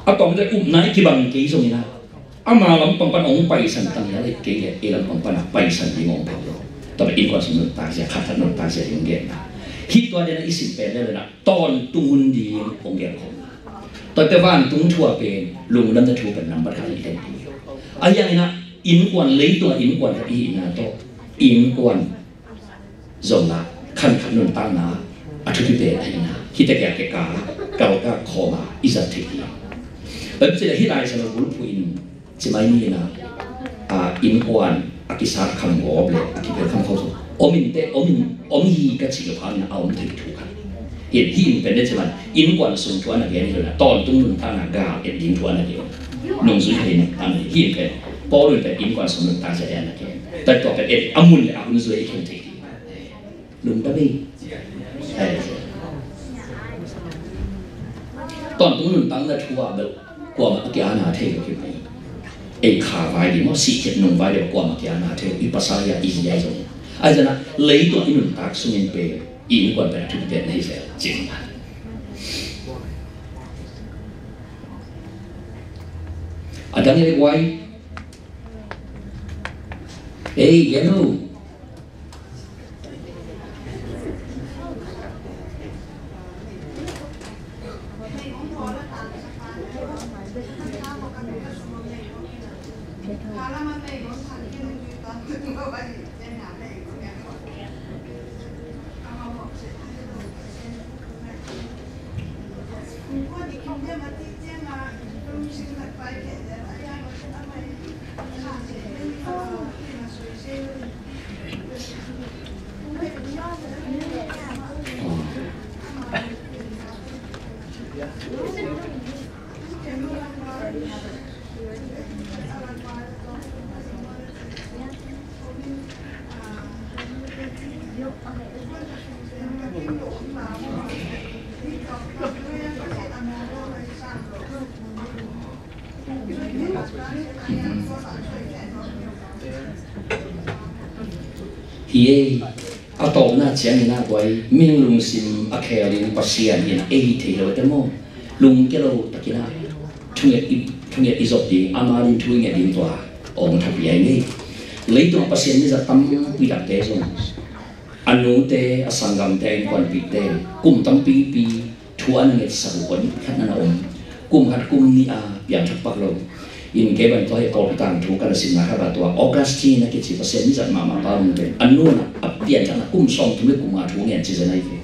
A tawm le upna i kibang kei zongin a, ama lampang pan hong paisan tang hial, a hih kei le ei lampang pan a paisan ding hong phal lo. Tua pen innkuan sung nuntak zia, khankhat nuntak zia ding hong genna. Hih tua den a i sim pen le le na, tawntung hun ding hong genkhopna. Tua teh vantung thu a pen lungdamna thu pen nambat khat a i gen ding. Ahi hangin a, innkuan, leitung a innkuan khat i hihna tawh, innkuan zong a khankhat nuntakna a thupi pen ahihna, hihte kia keka kalkak khawm a i zat theih hi. Bang ci le hih Lai Siangtho bulphuh in ci mai ni in a, a, innkuan a kisa kham gawp le a kipel kham khawm zong Om in teh, om in, om hi ka cih ka pha in a om thei thu khat. Hi, hih in pen le ci man, innkuan sung thu a na gen hi lo in a, tawntung nuntakna gal et ding thu a na gen. Nungzui thei nuntakna hi, hih in pen, Paul in pen innkuan sung nuntak zia a na gen. Tua tua pen et a mun le a hun zui i khen thei ding. Lungdam hi. Eh. Tawntung nuntakna thu ah bel kuamah a kia na thei lo hi mai. Ei kha vai ding maw, sih khiat nung vai ding kuamah kia na thei lo, i pasal hi a, i zi a hi zong. Ahi zongin a, leitung i nuntak sungin pen i innkuan pen a thupi pen na hi zel cin. A dang ei guai. Ei, gen uh. Hi ei, a tawpna ciangin a guai, mi lungsim a khelin Pasian in ei thei lo te maw? Lungkia lo takin a thunget i, thunget i zop ding, ama ding thu i nget ding tua hong thapia i ngei. Leitung a Pasian mizat tampi takte zong a nute, a sanggamte, a innkuanpihte kum tampipi thu a na ngetsak uh khat na na om. Kum khat kum nih a piangthak pak lo. In kei ban tua hi pawlpi tangthu ka na simna khat ah tua Augustine a kici Pasian mizat mahmah pa om pen a nu in a pianthakna kum sawmthum le kum nga thu ngen ci zen ahi ve.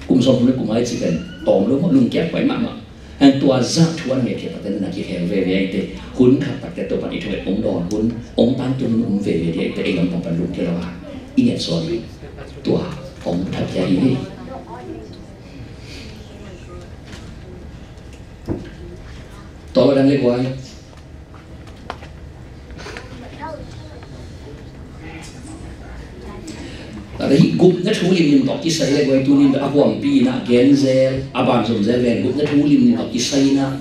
Kum sawmthum le kum nga i ci pen tawm lo maw, lungkiat pai mahmah. An tua zah thu a na nget khiat takte na kikhel veve ahi te, hun khat takte Topa'n i thunget hong dawn hun, hong tangtun hun om veve ding ahi te, ei lampang pan lungkia lo a i nget suak hi. Tua hong thapia hi hi. Tua lo dang le guai. Tate hih gupna thu limlim tawh kisai le guai, tuni a huampi in a gen zel, a ban zom zel ven gupna thu limlim tawh kisai in a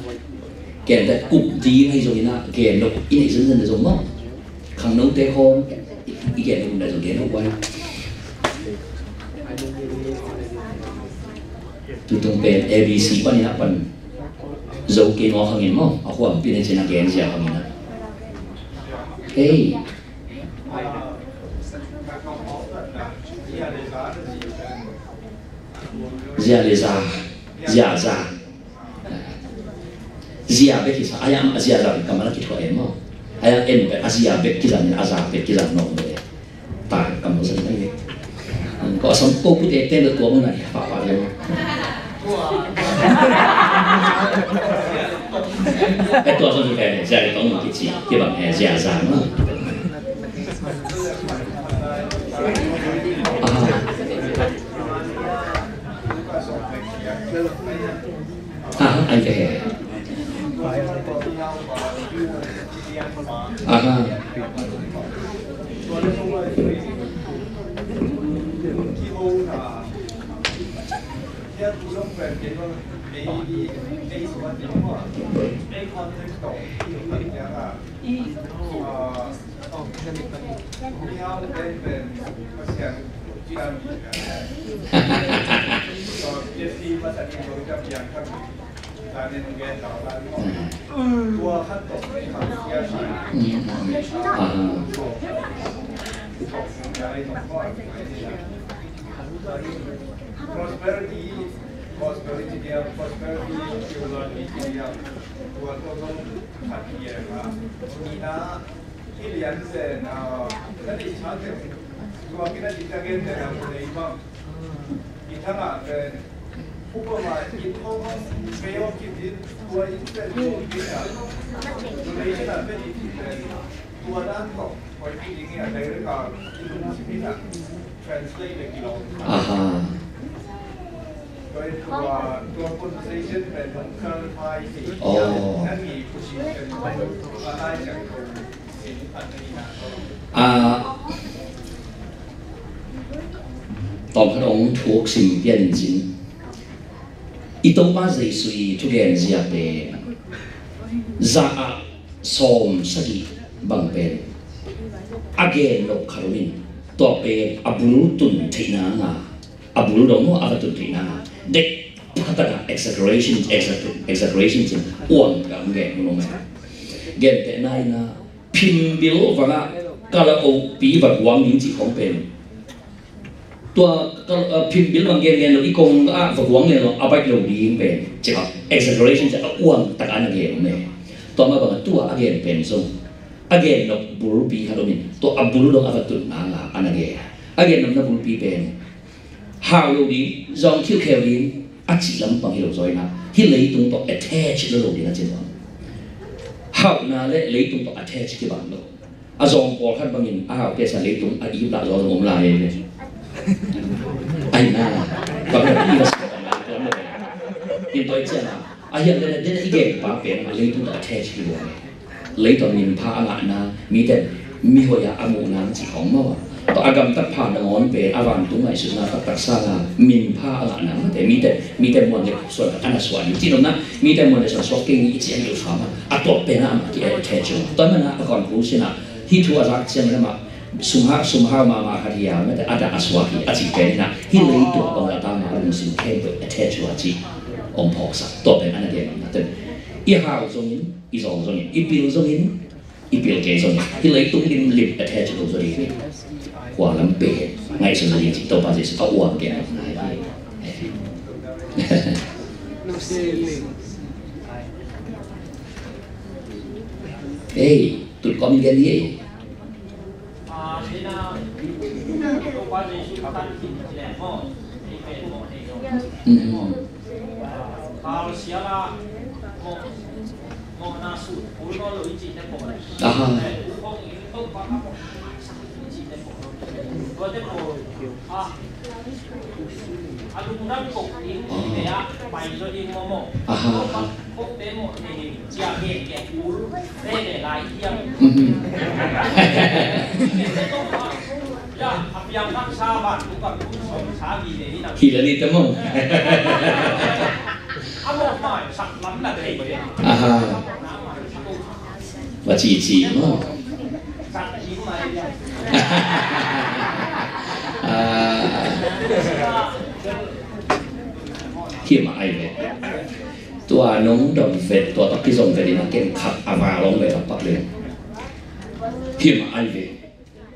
gen tate gup ding ahi zongin a gen lo i neih zenzen le zong maw. Khangnote khawng i gen lo, i gen lo guai. Tutung pen A B C panin a pan zo kei mawk hangin maw, a huampi na cin a gen zia hangin a. Hei. Zia le za, zia za. Zia bek kisa, a yang a zia za bek kammal a kithuah em maw. A yang en bek, a zia bek kizang, a za bek kizang nawh bek. Ta kammal sa ni. Ko a sam ko pute te lo tua mo na, pa pa le. E tua so ni pe, zia le tong kici, kibang e zia za maw. Aha. Aha, ai ka he. Aha. Prosperity, prosperity dia, prosperity theology dia, tua tua tua khat dia, ina, ilian sen, ah, tadi cakap, tua kita kita kan dalam lima. Kita nak kan, upama kita orang beo kita, tua itu kan kita, tua itu kan kita, tua dan kau. Aha. Oh. Ah, tawm khat hong thuk sim pian in cin. I Topa Jesu i thugen zia pen za ah sawm sagih bang pen a gen lo khat om in, tua pen a bul tun theihna nga, a bul dong maw, a va tun theihna nga, dek phatana exaggeration, exagger-, exaggeration cin uang ka om gen mun om. Gentehna in a phimbil vangah kala opi va guang ding cih khong pen tua ka, uh, phimbil bang gen gen lo, i kong ah va guang gen lo, a baih lo ding pen, cih kha, exaggeration cih a uang tak a na gen om e. Tua mah bang a tua a gen pen zong a gen lo bulpi khat om in, tua a bul dong a va tun nga nga a na gen. A gen lo na bulpi pen hau lo ding, zong khiukheu ding a cih lampang hi lo zaw in a, hih leitung tawh attach lo lo ding a cin bang. Hauhna le leitung tawh attach kibang lo. A zawng pawlkhat bangin a haute sa leitung a ip lah zaw zong om lai e. Ai na, bang na pi va sa om lai tuan lo. Tin toi ciang a, a hiang dena dena i gen pa pen a leitung tawh attach hi lo e. Leitung minpha a ngahna, mite mihoih a a muhna ang ci khawng maw. Tua a gamtat pha nangawn pen a vantung ngaihsutna taktak sanga minpha a ngahna mate, mite, mite muan le suan a na suan. Ci nopna, mite muan le suan suak keng i ci a hi lo kha mah. A tuak pen a amah ki attach uh. Tua mana a conclusion a, hih thu a zak ciang lamah sumhau, sumhau mahmah khat hi a, mate a dah a suak hi a ci pen hi na, hih leitung a bang a ta mah a lungsim khempeuh attach uh a ci hong phawksak. Tua pen a na gen nopna ten. I hau zongin, i zawng zongin, i pil zongin, i pil kei zongin, hih leitung limlim attach lo zaw ding hi. Khua lam pen ngaihsun zaw ding ci Topa Jesu a uang gen nopna hi. Ei, tut kawm in gen ni ei. Mm. Aha. Aha, aha. Mhm. Hi la ni te maw. Aha. Va ci ci maw. Ah. Hi mah ai ve. Tua nong dom vet, tua tak kizom vet in a ken khat a va long vet a pak le. Hi mah ai ve.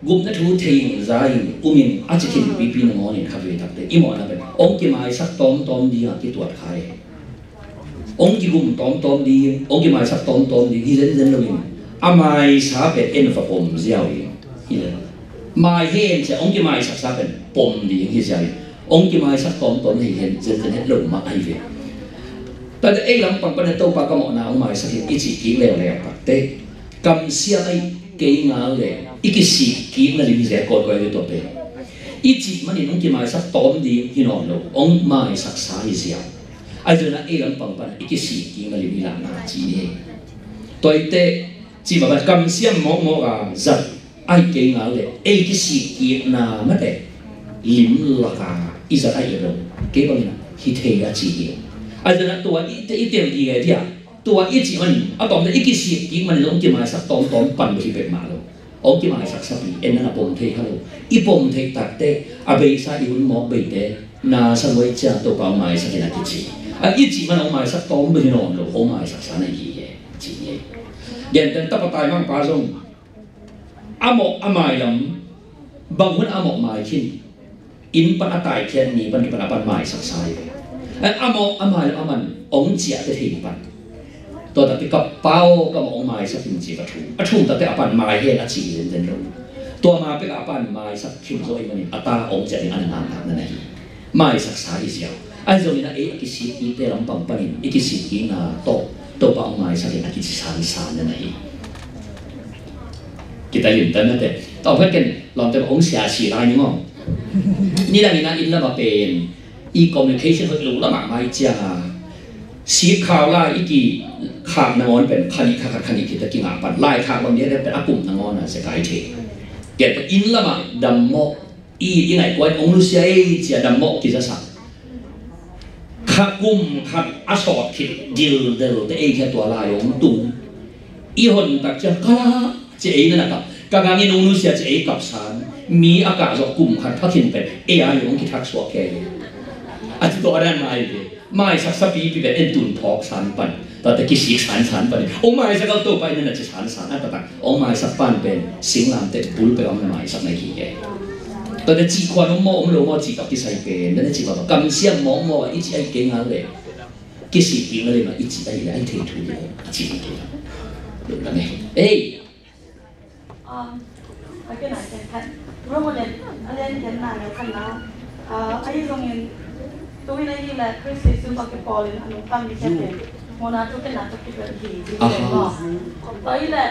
Gupna thu thei in za in um in a ci khin pipi nangawn in khat ve takte i mawhna pen hong kimaisak tawmtawm ding a kituat kha e. Hong kigum tawmtawm ding, hong kimaisak tawmtawm ding hi zenzen lo in, a maisa pen en va pom ziau in. Hi le mai hen cia hong kimaisaksa pen pom ding hi ziau in, hong kimaisak tawmtawm hi hen zenzen het lo mah ahi ve. Tate ei lampang pan a Topa ka mawhna hong maisak hi i cih kik leuleu takte. Kamsiam ahi kei ngal le i kisik kikna lim hi zia kawikawi ve tua pen. I cih manin hong kimaisak tawm ding hi nawn lo, hong maisaksa hi zia. Ahi zongin a ei lampang pan i kisik kikna lim hi lahna ci ni. Tua i te cih mah bang kamsiam mawkmawk a zat ahi kei ngal le ei kisik kikna mate lim laka i zat ahi lo. Kei bangin a hi thei a ci hi. Ahi zongin a tua i te i tel ding e dia. Tua i cih manin a tawmte i kisik kik manin hong kimaisak tawmtawm pan bek hi peuhmah lo. Hong kimaisaksapi en nang a pom thei kha lo. I pom theih takte a beisa i hun mawk beite na sa luai ciang Topa hong maisak in a kici. A i cih man hong maisak tawm bek hi nawn lo, hong maisaksa na hi hi e ci hi e. Gentehna tapa taimangpa zong a mawh a mailam bang hun a mawh mai khin. Inn pan a taikhiat ni pan kipan a pan maisaksa hi ve. A mawh a mailam a man hong ciahte thei pan. Tua takte ka pa aw ka mawh hong maisak in ci va thum. A thum takte a pan mai hen a ci hi zenzen lo. Tua ma pek a pan maisak khim zaw i manin a ta hong ciah ding a na ngangak na na hi. Maisaksa hi ziau. Ahi zongin a ei a kisik kikte lampang panin i kisik kikna tawh Topa hong maisak in a kici sansan na na hi. Kita lim ta na te. Tawh phet ken lawmte ba ong sia si lai ni maw. Nidang ina inn lama pen i communication hoih lo lama mai cianga sikkhau lai i kikhak nangawn pen khanih kha khat khanih khita kingah pan lai khak bang dia pen a kum nangawn a sia kai thei. Keta inn lama dammawh i i ngaihkuai ong nusia ei cia dammawh kizasak. Kha kum khat a sawt khit dildel te ei khia tua lai ong tung. I hon tak cia kala cia ei nana kap ka gangin ong nusia cia ei kap san mi a kah zawh kum khat phakhin pen ei a ong kithak suak khia ei. A ci tawh a dan mai ve. Maisak sapipi pen en tun phawk san pan tate kisik san san pan ong maisak a Topa in na ci san san a tatak ong maisak pan pen singlamteh bul pen ong na maisak na hi ke. Tate cih khuan om maw om lo maw cih ka kisai pen tate cih baba kamsiam mawng maw i cih ai kei ngal le kisik kik na le ma i cih ai le ai thei thu le a cih kik. Ei. Um, a kena ken khat. Roma le a lian ken na le khat na. Uh, ahi zongin tuin ahi le Khrist Jesu bang kipawlin a nungta mi khat le mona tu ken na tu kibel hi. Aha. Tua hi le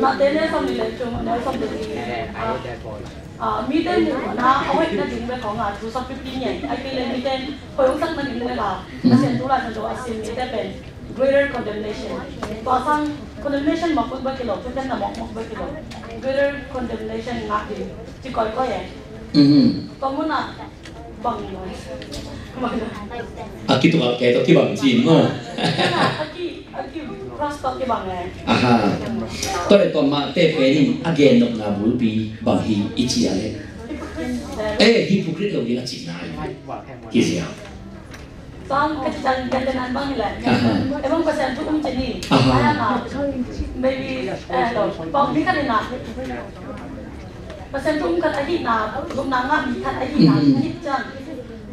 Mate le som ni le chung ne som ni. Uh, mite muhna a hoihna ding bek khong a thu sak pipi ngen. Ai kei le mite hoih hong sakna ding bek a. A sian tu lai khan zo a sim mite pen greater condemnation. Tua sang condemnation mawk mawk bek hi lo, thukhenna mawk mawk bek hi lo. Greater condemnation ngah ding ci koikoi e. Mhm. Tua munah bang lo. Bang lo. A kitukah kei tawh kibang ci maw? A ki, a ki cross tawh kibang e. Aha. Tua le tua Mate pen in a gennopna bulpi bang hi i ci a le. Hypocrite. Eh, hypocrite lo ding a cihna hi. Kizia. Bang ka ci tan ka tenan bang hi le. Aha. E bang Pasian thu um ci ni. Aha. Aya na. Maybe eh lo. Bang mi khat hi na. Pasian thu um khat ahi na. Gupna ngah mi khat ahi na. Mhm. Ahi ciang.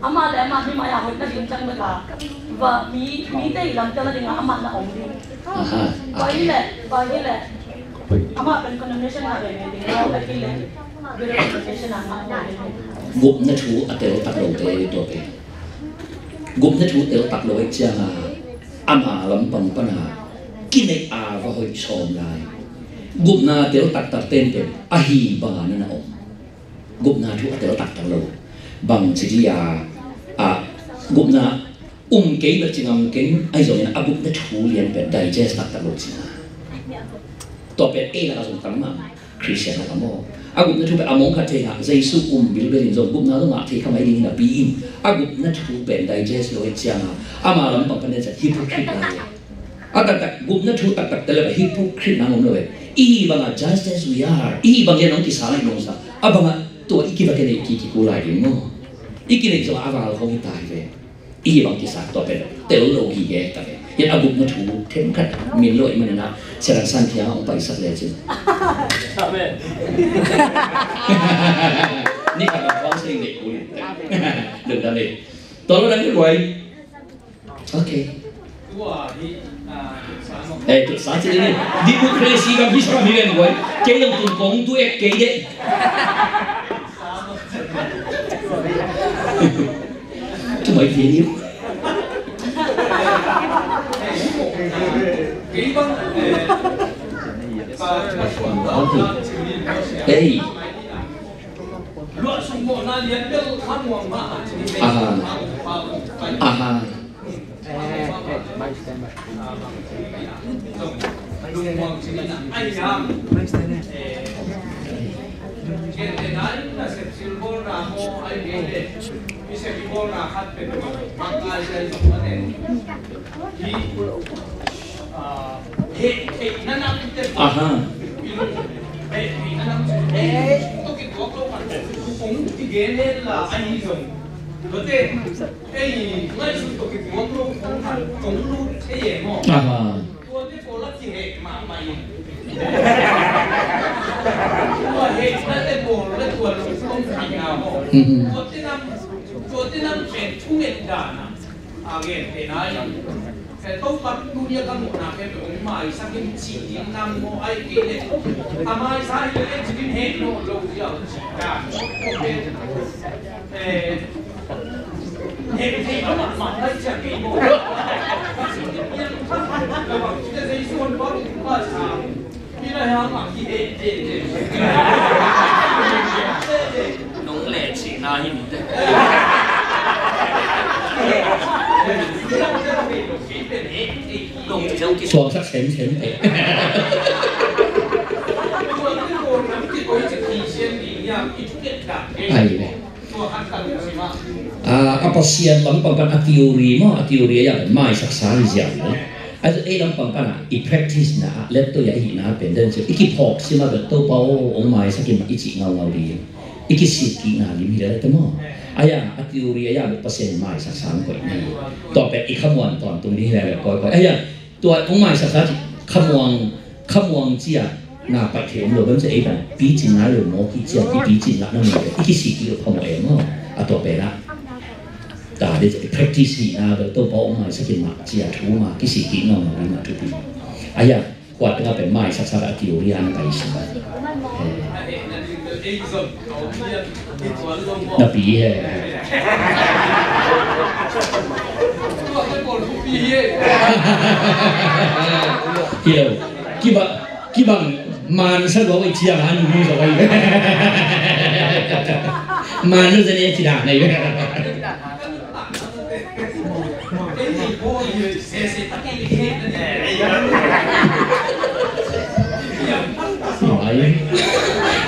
Amah le amah mi maya hoih na ding ciang beka. Va mi mi te i lam te na ding amah na om ding. Aha. Tua hi le, tua hi le. Amah pen condemnation na ve ve ding. Tua hi le. Condemnation na ngah ve ve ding. Gupna thu a tel tak lo te tua pen. Gupna thu tel tak lo ei cianga ama lampang pana kineih a va hoih sawm lai. Gupna tel taktak tente ahi banga na na om. Gupna thu a tel taktak lo. Bang ci dia a gupna um kei bel ci ngam keng ahi zongin a gupna thu lian pen digest taktak lo ci nga. Tua pen ei laka zong tang ma. Khristian a ka maw? A gupna thu pen a mong khat thei hang Jesu um bilbel in zong gupna zong ngah thei kha mai ding napi in a gupna thu pen digest lo ei cianga ama lampang pan den ciang hypocrite lai. A taktak gupna thu taktak te le hypocrite nang om lo ei. I hi banga just as we are. I hi bang lian hong kisa lai nong sa. A banga tua i kiva kei nei ki kiku lai ding maw? I kineih zong a val khong hi ta hi ve. I bang kisak tua pen tel lo hi e ta ve. Yan a gupna thu themkhat min lo i manina Sia Dang San Thiang hong paisak le cin. Amen. Ni khat na counseling nei kul in. Lungdam e. Tua lo dang i guai. Okay. Eh, tu sa cin ni. Democracy bang hi sa mi ven guai. Kei long tun kong tu ek kei de. Cuma ini. Hey. Aha. Aha. Aha. Aha. Mhm. Nong leh cihna hi mite. Nong ci zong kisuaksak semsem te. Ai le. A, a Pasian lampang pan a theory maw, a theory a ya pen maisaksa hi ziau maw. A, ei lampang pan a i practice na a, let to ya i hihna pen den ci i kiphawk sim a bel Topa aw, hong maisak in mah i cih ngaungau ding. I kisik kikna lim hi lel te maw. A ya, a theory a ya bel Pasian maisaksa hong koih na hi. Tua pen i khamuan tawntung ding hi lel bel kawikawi. A ya, tua hong maisaksa cih khamuang, khamuang cia na paih thei om lo bang cia ei pan picin nai lo maw kih cia i picin lah na mu i kisik kik lo phamawh em maw. A tua pen ah ta deuh cia i practice hihna bel Topa hong maisak in mah cia thu mah kisik kik ngaungau ding mah thupi. A ya, khuat tengah pen maisaksak a theory a na pai sim. Napi he. Hi lo. Kibang, kibang man sa lua wei ciang an mu sa wei. Man sa zene ci da nei.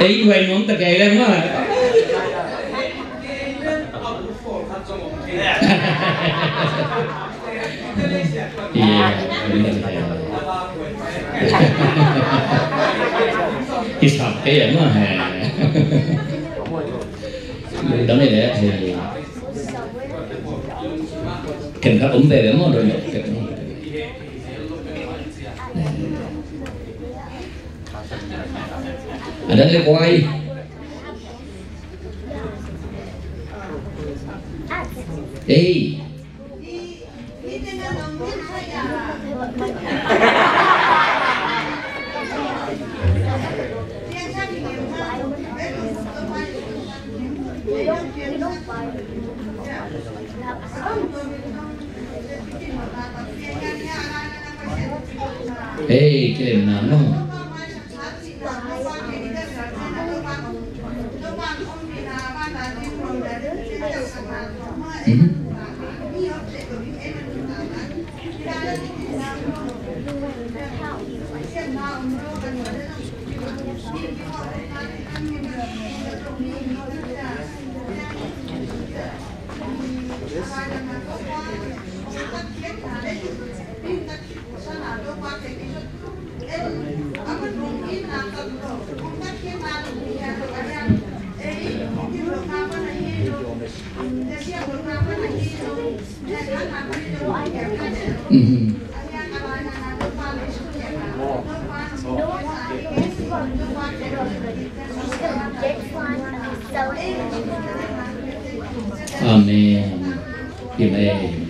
Ei, wai nuam ta kei lem ma. Kisap kei lem ma he. Dang ni le he. Khenkhat om veve maw, doi maw, pek maw. A dang le kuai. Ei. Hei, kilemna maw. Mhm. Mhm. Amen. Amen.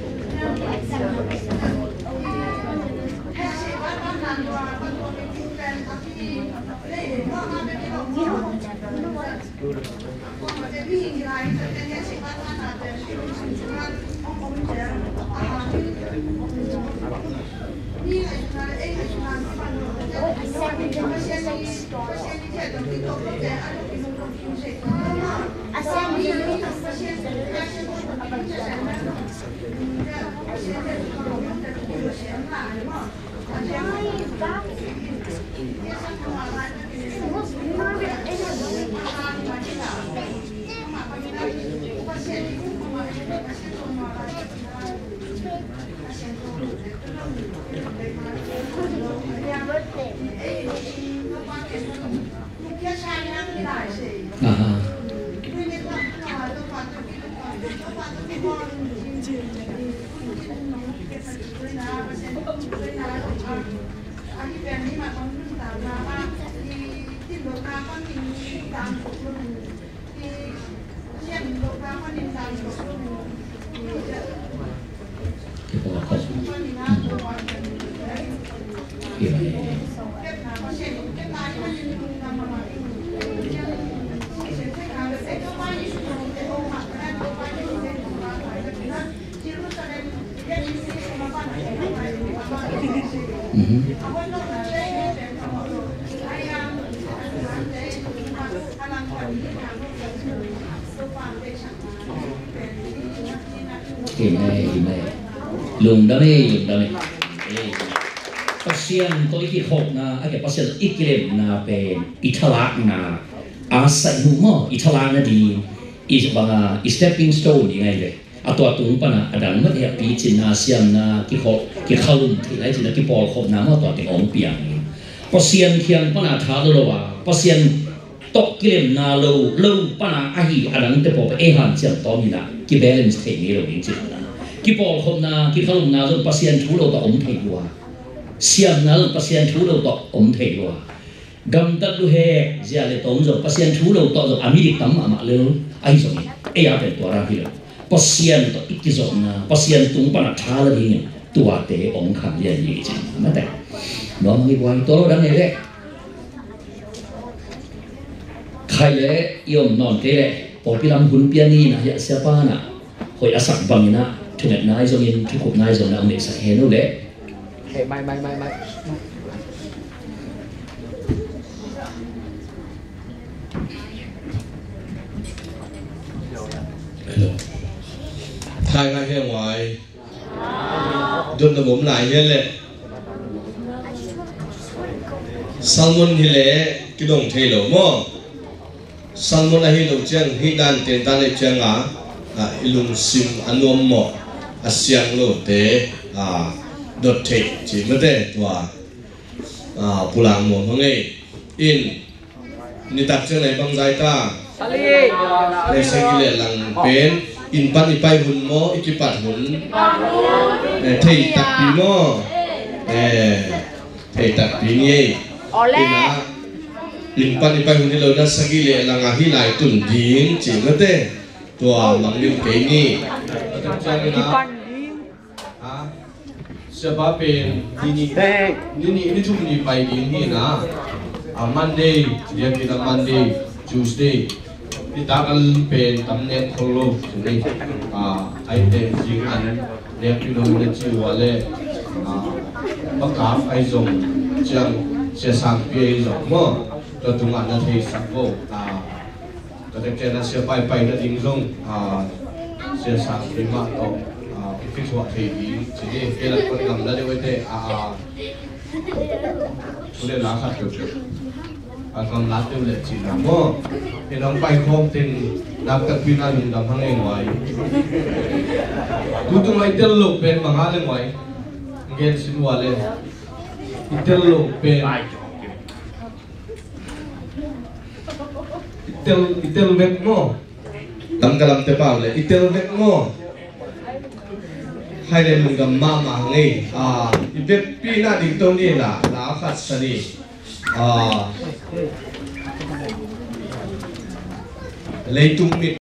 Aha. Mhm. Amen, amen. Lungdam e, lungdam e. Pasian tawh i kikhopna, a ke Pasian tawh i kilemna pen i thalakna a saihnu maw, i thalakna ding i banga i stepping stone ding ahi ve. A tua tung pana a dang mat hehpih cinna, siamna, kikhop, kikhalum theihna i cinna, kipawlkhopna maw, tua teng hong piang. Pasian kiang pana tha lo lo a, Pasian tawh kilemna lo lo pana ahi a dangte pawh ei hanciam tawm hi na, kibalance thei ngei lo ding cinna. Kipawlkhopna, kikhalumna zong Pasian thu lo tawh om thei lua. Siamna zong Pasian thu lo tawh om thei lua. Gamtat luhek zia le tawm zong Pasian thu lo tawh zong a mi dik tam mahmah lel ahi zongin, ei a pen tua rang hi lo. Pasian tawh i kizopna, Pasian tung pana tha la dingin tuate hong khang lian hi cin. Mate. Nuam hi buai tua lo dang ei le. Khai le i om nawn kei le pawlpi lam hun pian ni na hiah siapa na hoih a sak bangin ah thungetna i zongin, thukhupna i zongin ah hong neihsak hen uh leh. Mai, mai, mai, mai. Hello. Thai ngai hiam ngai. Dot na bom lai hiam leh. Salmon hi leh kidong thei lo maw. Salmon ahi lo ciang, hih dan teng dan ahi ciang a, a, i lungsim a nuam mawh, a siang lote, a, dot theih cih mate tua, a, pulang nuam hang ei. In, nitak ciang na i bang zai ta. Sagih. Na i sagih leh lang pen, in pan i pai hun maw, i kipat hun. Eh, thei takpi maw. Eh, thei takpi ni ei. Ole. Ina, in pan i pai hun hi lo na sagih leh lang a hih lai tun ding cih mate. Tua mang lim kei ni. Kipan ding. Ha? Siapa pen, ni ni, ni ni, ni thum ni pai ding hi na. A Monday, dia kita Monday, Tuesday. Nitak a pen tam nek khol lo, ni. A, ai te jing an nek pi lo na ci ua le. A, pakap ai zong, ciang, sia sang pi ai zong mo. Tua tung an na thei sak ko. A, tua te ke na sia pai pai na ding zong, a, sia sang pi ma to, a, pi pi tua thei ding. Ci ni, ke la kot gam na de wete, a, a. Ule la khat peuhpeuh. A kam la teuh leh cihna maw. Hi nong pai khawm teng dak takpi na lungdam hang ei ngai. Tutung a i tel lo pen manga le ngai. Gen sin ua le. I tel lo pen. I tel, i tel vek maw. Tam ka lam te pau le. I tel vek maw. Hai le lungdam mahmah hang ei. A, i vekpi na ding to ni la, la khat sa ni. A, leitung mit